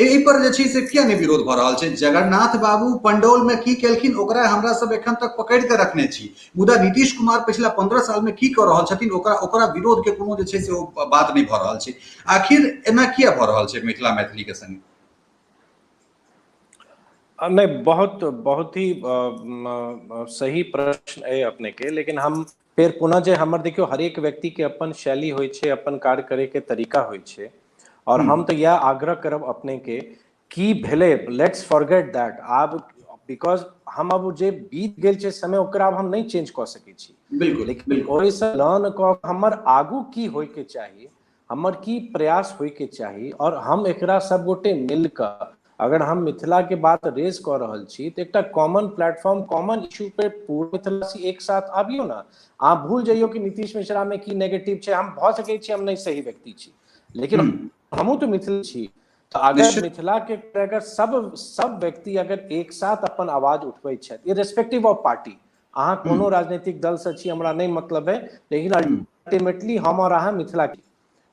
एहि पर जे छै से किया नहि विरोध भऽ रहल छै? जगन्नाथ बाबू पंडौल मे की केलखिन ओकरा हमरा सब एखन तक पकड़ि कऽ रखने छी, मुदा नीतीश कुमार पिछला 15 साल मे की कऽ रहल छथिन ओकरा ओकरा विरोध के कोनो जे छै से ओ बात नहि भऽ रहल छै। आखिर एना किया भऽ रहल छै मिथिला मैथिली के संगे? नहि, बहुत बहुत ही सही प्रश्न अइ अपने के, लेकिन हम फेर पुनः जे हमर देखियौ हरेक व्यक्ति के अपन शैली होइ छै, अपन कार्य करे के तरीका होइ छै, और हम तऽ इएह आग्रह करब अपने के की भेलै let's forget that आब, because हम अब जे बीत गेल छै समय ओकरा आब हम नहि चेंज कऽ सकै छी। बिल्कुल, लेकिन ओहिसँ लर्न कऽ हमर आगू की होइके चाही, हमर की प्रयास होइके चाही, और हम एकरा सब गोटे मिल कऽ अगर हम मिथिला के बात रेज कऽ रहल छी तऽ एकटा कॉमन प्लेटफॉर्म कॉमन इशू पे पूरा मिथिलावासी एक साथ आबियौ ना। अहाँ भूल जइयौ कि नीतीश मिश्रा में की नेगेटिव छै, हम भऽ सकै छी हम नहि सही व्यक्ति छी, लेकिन हमहूँ तऽ मिथिल छी। तऽ अगर मिथिला के अगर सब सब व्यक्ति अगर एक साथ अपन आवाज उठबै छथि इरेस्पेक्टिव ऑफ पार्टी, अहाँ कोनो राजनीतिक दल से छी हमरा नहि मतलब है, लेकिन अल्टीमेटली हम और अहाँ मिथिला के,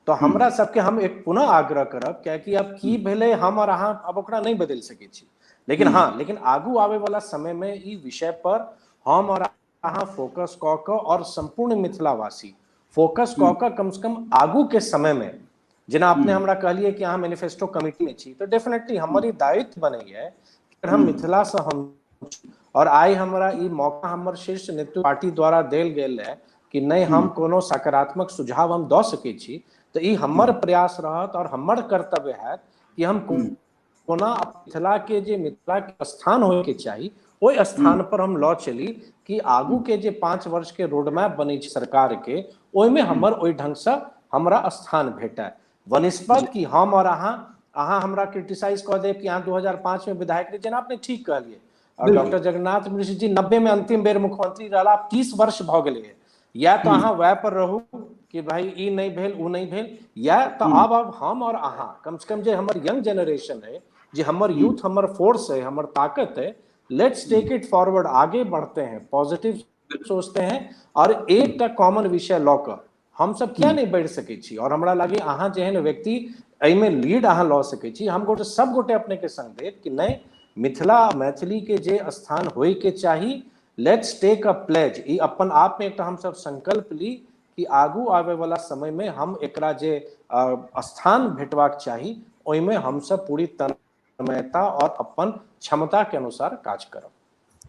तो हमरा सबके हम एक पुनः आग्रह करब, कियाकि अब की भेलै हम और अहाँ अब ओकरा नहि बदलि सकै छी, लेकिन हाँ लेकिन आगू आबे वाला समय में ई विषय पर हम और अहाँ फोकस कऽ कऽ और संपूर्ण मिथिलावासी फोकस कऽ कऽ कम से कम आगू के समय में, जेना अपने हमरा कहलियै कि अहाँ मैनिफेस्टो कमिटी में छी, तऽ डेफिनेटली हमर ई दायित्व बनैया कि हम मिथिला से हम और आइ हमरा ई मौका हमर शीर्ष नेतृत्व पार्टी द्वारा देल गेल है कि नहि हम कोनो सकारात्मक सुझाव हम दऽ सकै छी, तऽ ई हमर प्रयास रहत और हमर कर्तव्य हैत कि हम कोना मिथिला के जे मिथिला के स्थान होय के चाही ओहि स्थान पर हम लऽ चली कि आगू के जे 5 वर्ष के रोड मैप बनै छै सरकार के ओहिमे हमर ओहि ढंग से हमरा स्थान भेटय, वनिस्पत कि हम और अहाँ अहाँ हमरा क्रिटिसाइज कऽ देब कि अहाँ 2005 में विधायक रही, जेना अपने ठीक कहलियै, और डॉक्टर जगन्नाथ मिश्र जी 90 में अंतिम बेर मुख्यमंत्री रहला, 30 वर्ष भऽ गेलै, या तऽ अहाँ वएह पर रहू कि भाई ई नहि भेल ओ नहि भेल, या तऽ आब हम और अहाँ कम से कम जे हमर यंग जेनरेशन है, जे हमर यूथ हमर फोर्स है, हमर ताकत है, let's take it forward, आगे बढ़ते हैं, पॉजिटिव सोचते हैं और एकटा कॉमन विषय लऽ कऽ हम सब किया नहीं बढ़ि सकै छी। और हमरा लागे अहाँ जेहन व्यक्ति एहिमे लीड अहाँ लऽ सकै छी, हम गोटे सब गोटे अपने के संग देब कि नहि मिथिला मैथिली के जे स्थान होय के चाही, let's take a pledge, ई अपन आप में एकटा हम सब संकल्प ली कि आगू आबे वाला समय में हम एकरा जे स्थान भेटबाक चाही ओहिमे हम सब पूरी तन्मयता और अपन क्षमता के अनुसार काज करब।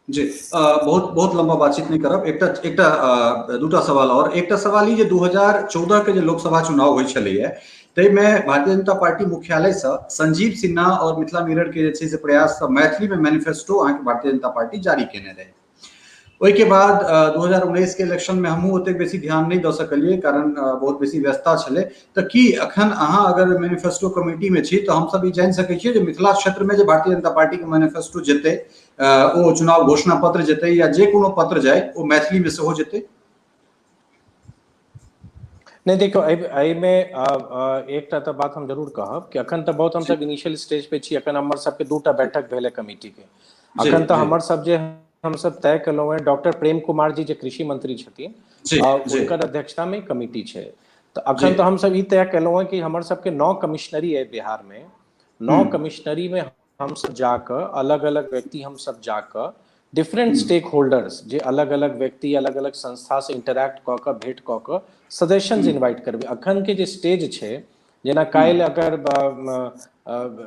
जी, बहुत बहुत लंबा बातचीत नहीं करब। एकटा एकटा दूटा सवाल और। एकटा सवाल ई जे 2014 के जे लोकसभा चुनाव होइ छलैया ताहिमे भारतीय जनता पार्टी मुख्यालय से संजीव सिन्हा और मिथिला मिरर के जे छै से प्रयास से मैथिली में मैनिफेस्टो अहाँके भारतीय जनता पार्टी जारी केने रहे। ओहिके बाद 2019 के इलेक्शन में हमहूँ ओतेक बेसी ध्यान नहि दऽ सकलियै, कारण बहुत बेसी व्यस्तता छलै। तऽ की अखन अहाँ अगर मैनिफेस्टो कमिटी में छी तऽ हमसब ई जानि सकै छियै जे मिथिला क्षेत्र में जे भारतीय जनता पार्टी के मैनिफेस्टो जेतै, ओ चुनाव घोषणा पत्र जेतै या जे कोनो पत्र जाय, ओ मैथिली में सेहो जेतै? नहि, देखियौ, एहिमे एकटा तऽ बात हम जरूर कहब कि अखन तऽ बहुत हमसब इनिशियल स्टेज पे छी। अखन हमर सबके दूटा बैठक भेल है कमिटी के। अखन तऽ हमर सब जे हमसब तय केलहुँ हेँ, डॉक्टर प्रेम कुमार जी जे कृषि मंत्री छथिन, हुनकर अध्यक्षता में कमिटी छै। तऽ अखन तऽ हमसब ई तय केलहुँ हेँ कि हमर सबके 9 कमिश्नरी अइ बिहार में। 9 कमिश्नरी में हमसब जाकऽ अलग अलग व्यक्ति, हमसब जाकऽ डिफरेंट स्टेक होल्डर्स, जे अलग अलग व्यक्ति, अलग अलग संस्था से इंटरैक्ट कऽ कऽ, भेंट कऽ कऽ सजेशंस इनवाइट करबै। अखन के जे स्टेज छै, जेना काल्हि अगर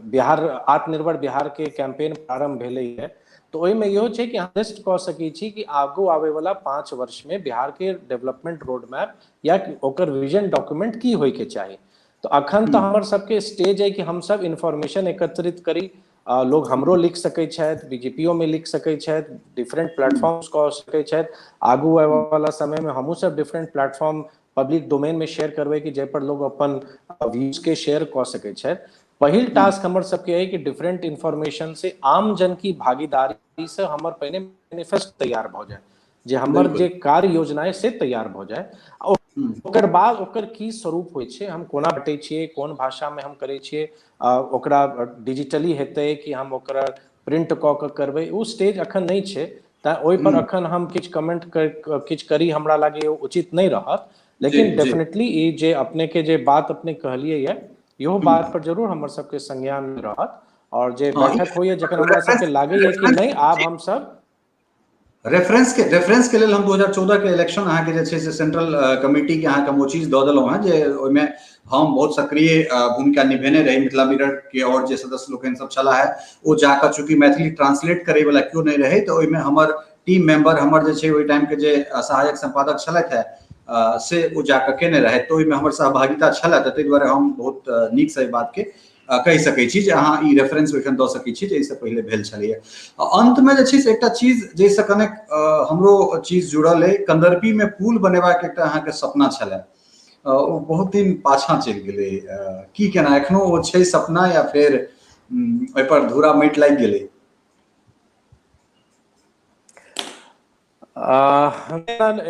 बिहार आत्मनिर्भर बिहार के कैंपेन प्रारंभ भेलैए, तऽ ओहिमे इहो छै कि अहाँ लिस्ट कऽ सकै छी कि आगू आबै वाला 5 वर्ष में बिहार के डेवलपमेंट रोड मैप या ओकर विजन डॉक्यूमेंट की होइके चाही। तऽ अखन तऽ हमर सबके स्टेज अइ कि हमसब इन्फॉर्मेशन एकत्रित करी। लोग हमरो लिख सकै छथि, बीजेपीओ में लिख सकै छथि, डिफरेंट प्लेटफॉर्म्स कऽ सकै छथि। आगू आबै वाला समय में हमहूँ सब डिफरेंट प्लेटफॉर्म पब्लिक डोमेन में शेयर करबै कि जाहि पर लोग अपन व्यूज के शेयर कऽ सकै छथि। पहिल टास्क हमर सबके अइ कि डिफरेंट इन्फॉर्मेशन से आम जन की भागीदारी से हमर पहिने मैनिफेस्टो तैयार भऽ जाय, जे हमर जे कार्य योजना अइ से तैयार भऽ जाय। ओकर बाद ओकर की स्वरूप होइ छै, हम कोना बटै छियै, कोन भाषा में हम करै छियै, ओकरा डिजिटली हेतै कि हम ओकरा प्रिंट कऽ के करबै, ओ स्टेज अखन नहि छै। तैं ओहि पर अखन हम किछु कमेंट किछु करी, हमरा लागैए उचित नहि रहत। लेकिन डेफिनेटली ई जे अपने के जे बात अपने कहलियै ये, इहो बात पर जरूर हमर सबके संज्ञान रहत। और जे बैठक होइए, जखन हमरा सबके लागैए कि नहि आब हमसब रेफरेंस के लेल हम 2014 के इलेक्शन अहाँके जे छै से सेंट्रल कमिटी के अहाँके हम ओ चीज दऽ देलहुँ हेँ जे ओहिमे हम बहुत सक्रिय भूमिका निभेने रही मिथिला मिरर के, और जे सदस्य लोकनि सब छलाह है ओ जाकऽ, चूँकि मैथिली ट्रांसलेट करे वाला केओ नहि रहै, तऽ ओहिमे हमर टीम मेंबर, हमर जे छै ओहि टाइम के जे सहायक संपादक छलथि है, से ओ जाकऽ केने रहथि। तऽ ओहिमे हमर सहभागिता छलए, तऽ ताहि दुआरे हम बहुत नीकसँ एहि बातके कहि सकै छी जे अहाँ ई रेफरेंस ओहिठाम दऽ सकै छी जे एहिसँ पहिले भेल छलैए। अन्तमे जे छै से एकटा चीज जाहिसँ कनेक हमरो चीज जुड़ल अइ, कंदर्पीमे पुल बनेबाक एकटा अहाँके सपना छलए, ओ बहुत दिन पाछाँ चलि गेलै। की केना, एखनो ओ छै सपना या फेर ओहिपर धूरा माटि लागि गेलै?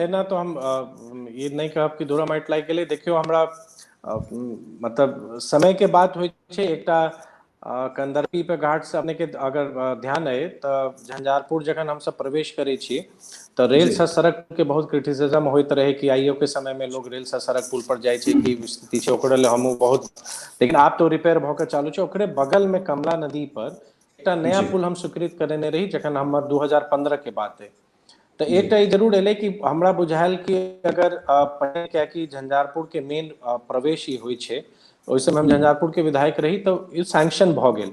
एना तऽ हम ई नहि कहब कि धूरा माटि लागि गेलै। देखियौ, हमरा मतलब समय के बात होइ छै। एकटा कंदर्पी पे घाट से अपने के अगर ध्यान अइ तऽ झंझारपुर जखन हमसब प्रवेश करै छी तऽ रेल से सड़क के बहुत क्रिटिसिज्म होइत रहे कि आइयो के समय में लोग रेल से सड़क पुल पर जाइ छै, की स्थिति छै। ओकरे लेल हमहूँ बहुत, लेकिन आब तऽ रिपेयर भऽ के चालू छै। ओकरे बगल में कमला नदी पर एकटा नया पुल हम स्वीकृत करेने रही, जखन हमर 2015 के बात है। तऽ एकटा ई जरूर एलै कि हमरा बुझायल कि अगर पहिने, कियाकि झंझारपुर के मेन प्रवेश ई होइ छै, ओहि समय हम झंझारपुर के विधायक रही, तऽ ई सैंक्शन भऽ गेल।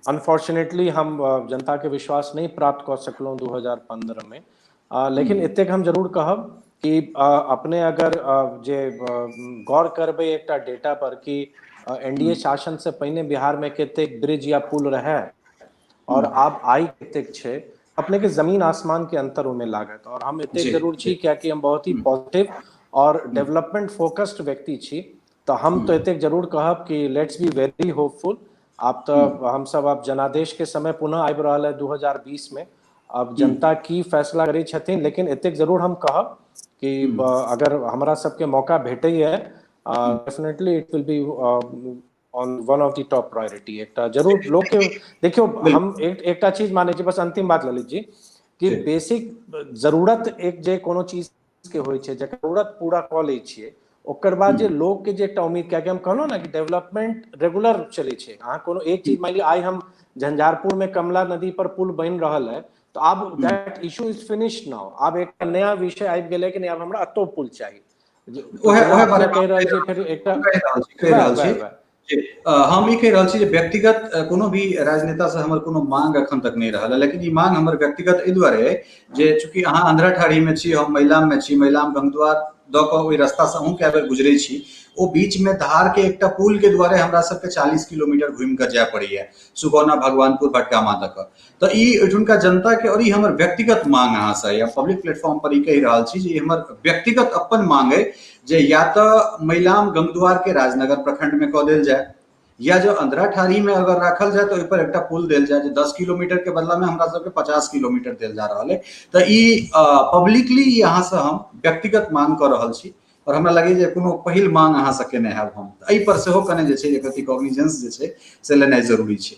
अनफॉर्चुनेटली हम जनता के विश्वास नहि प्राप्त कऽ सकलहुँ 2015 मे। लेकिन एतेक हम जरूर कहब कि अपने अगर जे गौर करबै एकटा डेटा पर कि एनडीए शासन से पहिने बिहार में कतेक ब्रिज या पुल रहे और आब आइ कतेक छै, अपने के जमीन आसमान के अंतर ओमे लागत। और हम एतेक जरूर छी, कियाकि हम बहुत ही पॉजिटिव और डेवलपमेंट फोकस्ड व्यक्ति छी, तऽ हम तो एतेक जरूर कहब कि let's be very hopeful. आब तऽ हमसब आब जनादेश के समय पुनः आबि रहल है 2020 में। अब जनता की फैसला करै छथिन, लेकिन एतेक जरूर हम कहब कि अगर हमरा सबके मौका भेटैए, definitely it will be on one of the top priority. एकटा जरूर लोक के, देखियौ, हम एकटा चीज मानै छी, बस अंतिम बात ललित जी, कि बेसिक जरूरत एक जे कोनो चीज के होइ छै, जकर जरूरत पूरा कऽ लै छियै, ओकर बाद जे लोक के जे एकटा उम्मीद, कियाकि हम कहलहुँ ने कि डेवलपमेंट रेगुलर चलै छै। अहाँ कोनो एक चीज, मानि लिअ आइ हम झंझारपुर में कमला नदी पर पुल बनि रहल है, तऽ आब that issue is finished now. आब एकटा नया विषय आबि गेलै कि नहि, आब हमरा एतौ पुल चाही। ओहे ओहे बारे कहि रहल छी, फेर एकटा कहि रहल छी। हम ई कहि रहल छी जे व्यक्तिगत कोनो भी राजनेता से हमर कोनो मांग अखन तक नहि रहल है, लेकिन ई मांग हमर व्यक्तिगत एहि दुआरे जे चूँकि अहाँ अंधराठाढ़ी में छी, हम महिलाम में छी, महिलाम गंगद्वार दऽ कऽ ओहि रास्ता से अहूँ कए बेर गुजरै छी, ओ बीच में धार के एकटा पुल के दुआरे हमरा सबके 40 किलोमीटर घुमि कऽ जाय पड़ैया सुगौना भगवानपुर भटगामा दऽ कऽ। तऽ ई एहिठुनका जनता के और ई हमर व्यक्तिगत मांग अहाँ से या पब्लिक प्लेटफॉर्म पर ई कहि रहल छी जे ई हमर व्यक्तिगत अपन मांग अइ जे या तऽ महिलाम गंगद्वार के राजनगर प्रखंड में कऽ देल जाय, या जो अंधराठाढ़ी में अगर राखल जाय तो ओहि पर एकटा पुल देल जाय जे 10 किलोमीटर के बदला में हमरा सबके 50 किलोमीटर देल जा रहल है। तऽ ई पब्लिकली ई अहाँ से हम व्यक्तिगत मांग कऽ रहल छी और हमरा लगैए जे कोनो पहिल मांग अहाँ से केने हैब हम, एहि पर सेहो कने जे छै एक रति कॉग्निजेंस जे छै से लेनाइ जरूरी छै।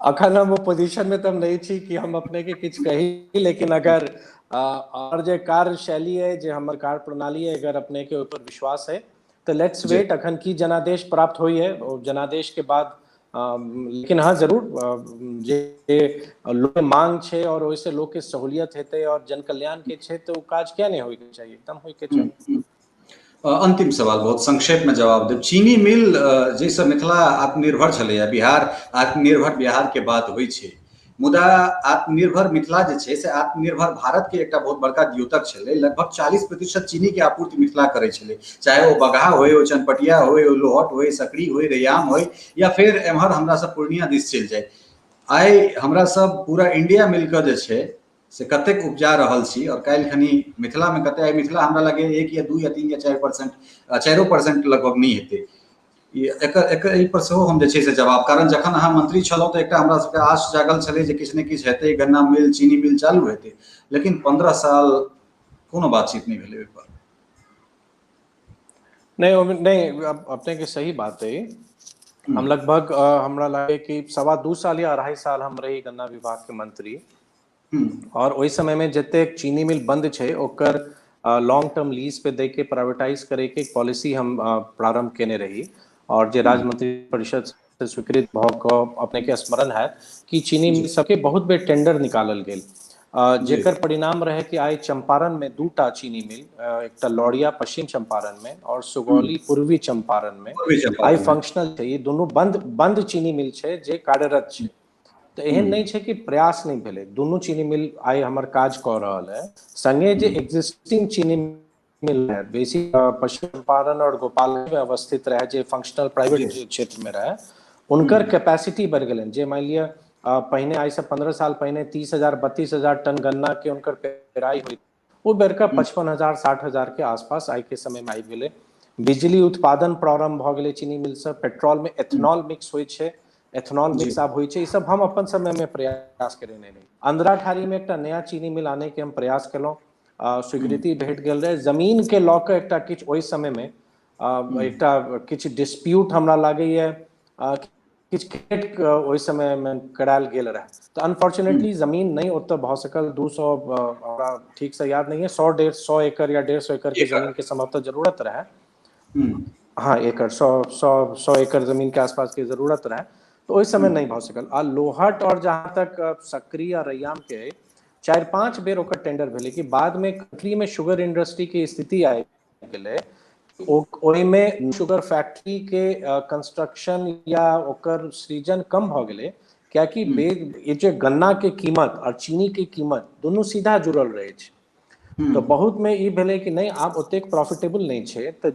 अखन हम पोजिशन में तऽ हम नहि छी कि हम अपने के किछु कही, लेकिन अगर और जे कार्यशैली है, जे हमर कार्य प्रणाली है, अगर अपने के ऊपर विश्वास है तऽ let's wait अखन की जनादेश प्राप्त होई है, और जनादेश के बाद लेकिन हाँ जरूर जे लोक मांग छै और ओहिसे लोक के सहूलियत हेतै और जन कल्याण के छै तऽ ओ काज किया नहि होइके चाही, एकदम होइके चाही। अंतिम सवाल बहुत संक्षेप में जवाब देब। चीनी मिल जाहिसँ मिथिला आत्मनिर्भर छलैया, बिहार आत्मनिर्भर बिहार के बात होइ छै, मुदा आत्मनिर्भर मिथिला जे छै से आत्मनिर्भर भारत के एकटा बहुत बड़का द्योतक छलै। लगभग 40% चीनी के आपूर्ति मिथिला करै छलै, चाहे ओ बगहा होय, ओ चनपटिया होय, ओ लोहट होय, सकरी होय, रैयाम होय, या फेर एम्हर हमरा सब पूर्णिया दिस चलि जाय। आइ हमरा सब पूरा इंडिया मिलकऽ जे छै से कतेक उपजा रहल छी और काल्हि खनी मिथिला में कते, आइ मिथिला हमरा लगे 1 या 2 या 3 या 4%, 4% लगभग नहि हेतै। एकर एकर एहि पर सेहो हम जे छै से जवाब, कारण जखन अहाँ मंत्री छलहुँ तऽ एकटा हमरा सबके आश जागल छलै जे किछु ने किछु हेतै, गन्ना मिल चीनी मिल चालू हेतै, लेकिन 15 साल कोनो बातचीत नहि भेलै ओहि पर। नहीं नहीं, अपने के सही बात है। हम लगभग हमरा लगे कि 2.25 साल या 2.5 साल हम रही गन्ना विभाग के मंत्री, और ओहि समय में जतेक चीनी मिल बंद छै ओकर लॉन्ग टर्म लीज पे दे के प्राइवेटाइज करे के पॉलिसी हम प्रारंभ केने रही, और जे राज्य मंत्री परिषद से स्वीकृत भऽ कऽ अपने के स्मरण है कि चीनी मिल सबके बहुत बेर टेंडर निकालल गेल, जेकर परिणाम रहे कि आइ चंपारण में 2टा चीनी मिल, एकटा लौरिया पश्चिम चंपारण में और सुगौली पूर्वी चंपारण में आइ फंक्शनल छै। ई दुनू बंद चीनी मिल छै जे कार्यरत छै। तऽ एहन नहि छै कि प्रयास नहि भेलै, दुनू चीनी मिल आइ हमर काज कऽ रहल है। संगे जे एग्जिस्टिंग चीनी मिल है बेसी पश्चिम चंपारण और गोपालगंज में अवस्थित रहे, जे फंक्शनल प्राइवेट क्षेत्र में रहे, उनकर कैपेसिटी बढ़ि गेलनि। जे मानि लिअ पहिने आइ से 15 साल पहिने 30,000 32,000 टन गन्ना के उनकर पेराई होइत, ओ बेरका 55,000 60,000 के आसपास आइ के समय में आबि गेलै। बिजली उत्पादन प्रारंभ भऽ गेलै चीनी मिल से, पेट्रोल में एथेनॉल मिक्स होइ छै, एथेनॉल मिक्स आब होइ छै। ई सब हम अपन समय में प्रयास करेने रही। अंधराठाढ़ी में एकटा नया चीनी मिल आने के हम प्रयास केलहुँ, स्वीकृति भेट गेल रहे। जमीन के लऽ कऽ एकटा किछु ओहि समय में एकटा किछु डिस्प्यूट हमरा लागैए किछु क्रिएट ओहि समय में करायल गेल रहे, तऽ अनफॉर्चुनेटली जमीन नहि ओतऽ भऽ सकल। 200 हमरा ठीक से याद नहीं है, 100 150 एकड़ या 150 एकड़ के जमीन के संभवतः जरूरत रहे। हाँ, एकड़ 100 एकड़ जमीन के आसपास के जरूरत रहे, तो ओहि समय नहीं भऽ सकल। आ लोहट और जहाँ तक सकरी आ रैयाम के 4-5 बेर ओकर टेंडर भेलै कि बाद में कंट्री में शुगर इंडस्ट्री के स्थिति आबि गेलै, ओहिमे शुगर फैक्ट्री के कंस्ट्रक्शन या ओकर सृजन कम भऽ गेलै, कियाकि ई जे गन्ना के कीमत और चीनी के कीमत दुनू सीधा जुड़ल रहै छै। तऽ बहुत में ई भेलै कि नहि आब ओतेक प्रॉफिटेबल नहि छै, तऽ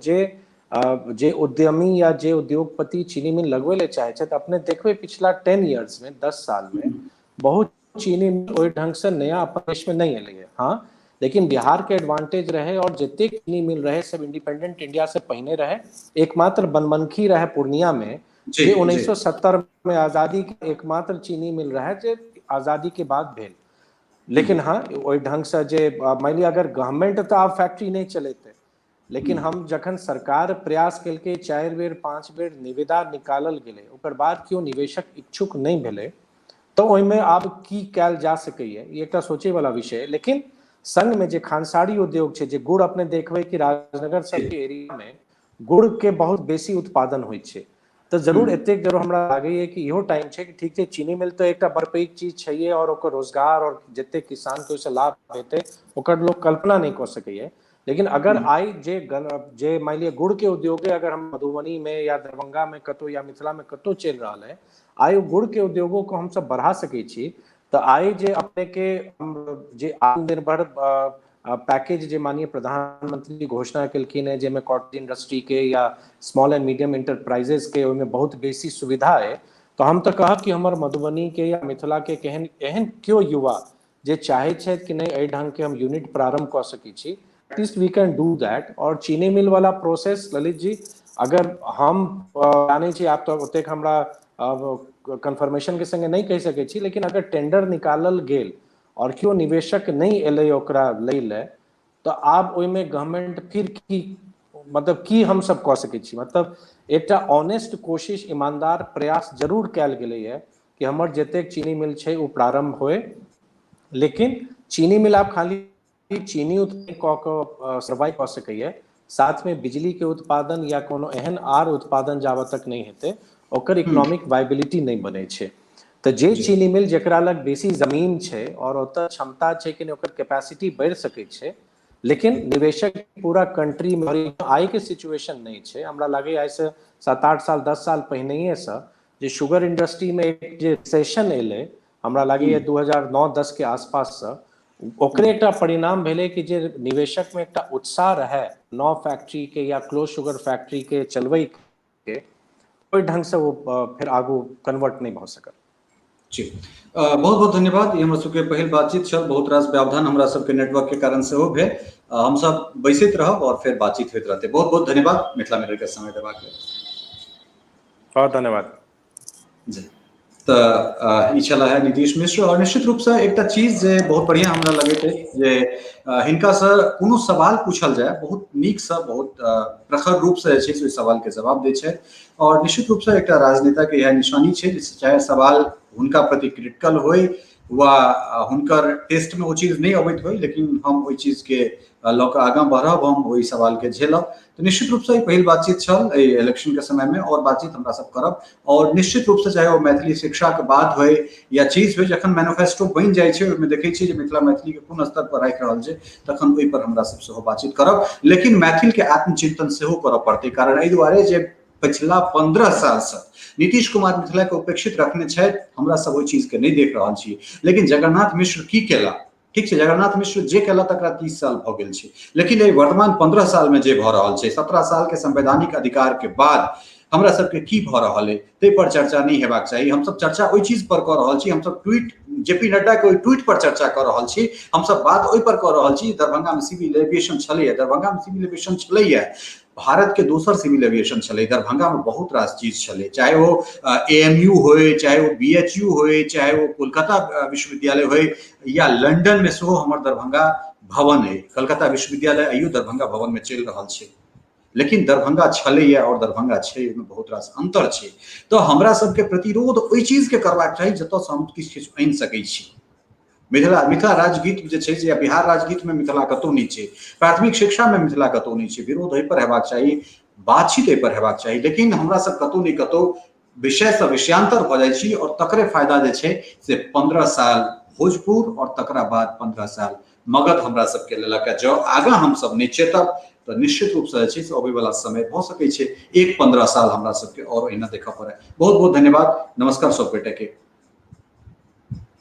जे उद्यमी या जे उद्योगपति चीनी मिल लगबै लए चाहै छै तऽ अपने देखबै पिछला 10 इयर्स में 10 साल में बहुत चीनी मिल ओहि ढंग से नया अपन देश में नहीं एलै है। हाँ, लेकिन बिहार के एडवांटेज रहे और जतेक चीनी मिल रहे सब इंडिपेंडेंट इंडिया से पहिने रहे। एकमात्र बनमनखी रहे पूर्णिया में जे 1970 में आजादी के एकमात्र चीनी मिल रहे जे आजादी के बाद भेल। लेकिन हाँ, ओहि ढंग से जे मान लिअ अगर गवर्नमेंट तऽ आब फैक्ट्री नहीं चलेते, लेकिन हम जखन सरकार प्रयास केलकै 4 बेर 5 बेर निविदा निकालल गेलै, ओकर बाद केओ निवेशक इच्छुक नहि भेलै, तऽ ओहिमे आब की कयल जा सकैए ई एकटा सोचै वाला विषय। लेकिन संग में जे खानसारी उद्योग छै, जे गुड़ अपने देखबै कि राजनगर सबके एरिया में गुड़ के बहुत बेसी उत्पादन होइ छै, तऽ जरूर एतेक जरूर हमरा लागैए कि इहो टाइम छै कि ठीक छै चीनी मिल तऽ एकटा बड़ पैघ चीज छैहे और ओकर रोजगार और जतेक किसान के ओहिसँ लाभ हेतै ओकर लोक कल्पना नहि कऽ सकैए। लेकिन अगर आइ जे जे मानि लिअ गुड़ के उद्योगे अगर हम मधुबनी में या दरभंगा में कतौ या मिथिला में कतौ चलि रहल है, आइ ओ गुड़ के उद्योगो को हमसब बढ़ा सकै छी। तऽ आइ जे अपने के जे आत्मनिर्भर पैकेज जे माननीय प्रधानमंत्री घोषणा केलखिन है, जाहिमे कॉटेज इंडस्ट्री के या स्मॉल एंड मीडियम इंटरप्राइजेस के ओहिमे बहुत बेसी सुविधा है, तऽ हम तऽ कहब कि हमर मधुबनी के या मिथिला के केहन एहन केओ युवा जे चाहे छथि कि नहि एहि ढंग के हम यूनिट प्रारंभ कऽ सकै छी, at least we can do that. और चीनी मिल वाला प्रोसेस ललित जी, अगर हम जानै छी आप तऽ ओतेक हमरा कंफर्मेशन के संगे नहि कहि सकै छी, लेकिन अगर टेंडर निकालल गेल और केओ निवेशक नहि एलै ओकरा लै लए, तऽ आब ओहिमे गवर्नमेंट फिर की मतलब की हमसब कऽ सकै छी। मतलब एकटा ऑनेस्ट कोशिश, ईमानदार प्रयास जरूर कयल गेलैए कि हमर जतेक चीनी मिल छै ओ प्रारंभ होय, लेकिन चीनी मिल आब खाली चीनी उत्पादन कऽ कऽ सर्वाइव कऽ सकैए, साथमे बिजली के उत्पादन या कोनो एहन आर उत्पादन जाबत तक नहि हेतै ओकर इकोनॉमिक वाइबिलिटी नहि बनै छै। तऽ जे चीनी मिल जकरा लग बेसी जमीन छै और ओतऽ क्षमता छै कि नहि ओकर कैपेसिटी बढ़ि सकै छै, लेकिन निवेशक पूरा कंट्री में आइ के सिचुएशन नहि छै। हमरा लागैए आइसँ 7-8 साल 10 साल पहिनहिएसँ जे शुगर इंडस्ट्री में एक जे रिसेशन एलै, हमरा लागैए 2009-10 के आसपाससँ, ओकरे एकटा परिणाम भेलै कि जे निवेशक में एकटा उत्साह रहै नव फैक्ट्री के या क्लोज शुगर फैक्ट्री के चलबै के, ओहि ढंगसँ ओ फेर आगू कन्वर्ट नहि भऽ सकल। जी, बहुत बहुत धन्यवाद। ई हमर सबके पहिल बातचीत छल, बहुत रास व्यवधान हमरा सबके नेटवर्क के कारण सेहो भेल। हमसब बैसैत रहब और फेर बातचीत होइत रहतै। बहुत बहुत धन्यवाद मिथिला मिरर के समय देबाक लेल। बहुत धन्यवाद जी। तऽ ई छला है नीतीश मिश्र। और निश्चित रूप से एकटा चीज जे बहुत बढ़िया हमरा लगैत अछि जे हिनकासँ कोनो सवाल पूछल जाय, बहुत नीकसँ, बहुत प्रखर रूपसँ जे छै से ओहि सवालके जवाब दै छथि। और निश्चित रूपसँ एकटा राजनेताके इएह निशानी छै जे चाहे सवाल हुनका प्रति क्रिटिकल होइ वा हुनकर टेस्टमे ओ चीज नहि अबैत होइ, लेकिन हम ओहि चीजके लऽ कऽ आगाँ बढ़ब, हम ओहि सवालके झेलब। तऽ निश्चित रूपसँ ई पहिल बातचीत छल एहि इलेक्शनके समयमे, और बातचीत हमरा सब करब। और निश्चित रूपसँ चाहे ओ मैथिली शिक्षाके बात होइ या चीज होइ, जखन मैनिफेस्टो बनि जाइ छै ओहिमे देखै छियै जे मिथिला मैथिलीके कोन स्तर पर राखि रहल छै, तखन ओहि पर हमरा सब सेहो बातचीत करब। लेकिन मैथिलके आत्मचिंतन सेहो करऽ पड़तै, कारण एहि दुआरे जे पछिला 15 सालसँ नीतीश कुमार मिथिलाके उपेक्षित रखने छथि, हमरा सब ओहि चीजके नहि देख रहल छी। लेकिन जगन्नाथ मिश्र की केला, ठीक छै, जगन्नाथ मिश्र जे केला तकरा 30 साल भऽ गेल छै, लेकिन एहि वर्तमान 15 सालमे जे भऽ रहल छै, 17 साल के संवैधानिक अधिकार के बाद हमरा सबके की भऽ रहल है ताहि पर चर्चा नहि हेबाक चाही। हमसब चर्चा ओहि चीज पर कऽ रहल छी, हमसब ट्वीट जेपी नड्डा के ओहि ट्वीट पर चर्चा कऽ रहल छी, हमसब बात ओहि पर कऽ रहल छी। दरभंगा में सिविल एविएशन छलैया, दरभंगा में सिविल एविएशन छलैया, भारत के दोसर सिविल एविएशन छलै, दरभंगा में बहुत रास चीज छलै, चाहे ओ AMU होय, चाहे ओ BHU होय, चाहे ओ कोलकाता विश्वविद्यालय होय, या लंदन में सेहो हमर दरभंगा भवन है, कलकत्ता विश्वविद्यालय आइयो दरभंगा भवन में चलि रहल छै। लेकिन दरभंगा छलैया और दरभंगा छै, ओहिमे बहुत रास अंतर छै। तऽ हमरा सबके प्रतिरोध ओहि चीज के करबाक चाही जतऽसँ हम किछु किछु आनि सकै छी। मिथिला मिथिला राजगीत जे छै से, बिहार राजगीत में मिथिला कतौ नहि छै, प्राथमिक शिक्षा में मिथिला कतौ नहि छै। विरोध एहि पर हेबाक चाही, बातचीत एहि पर हेबाक चाही, लेकिन हमरा सब कतौ नहि कतौ विषय से विषयांतर भऽ जाइ छी। और तकरे फायदा जे छै से 15 साल भोजपुर और तकरा बाद 15 साल मगध हमरा सबके लेलक। जँ आगाँ हमसब नहि चेतब तऽ निश्चित रूपसँ जे छै से अबै वाला समय भऽ सकै छै 1-15 साल हमरा सबके और एहिना देखऽ पड़े। बहुत बहुत धन्यवाद, नमस्कार सब गोटे के।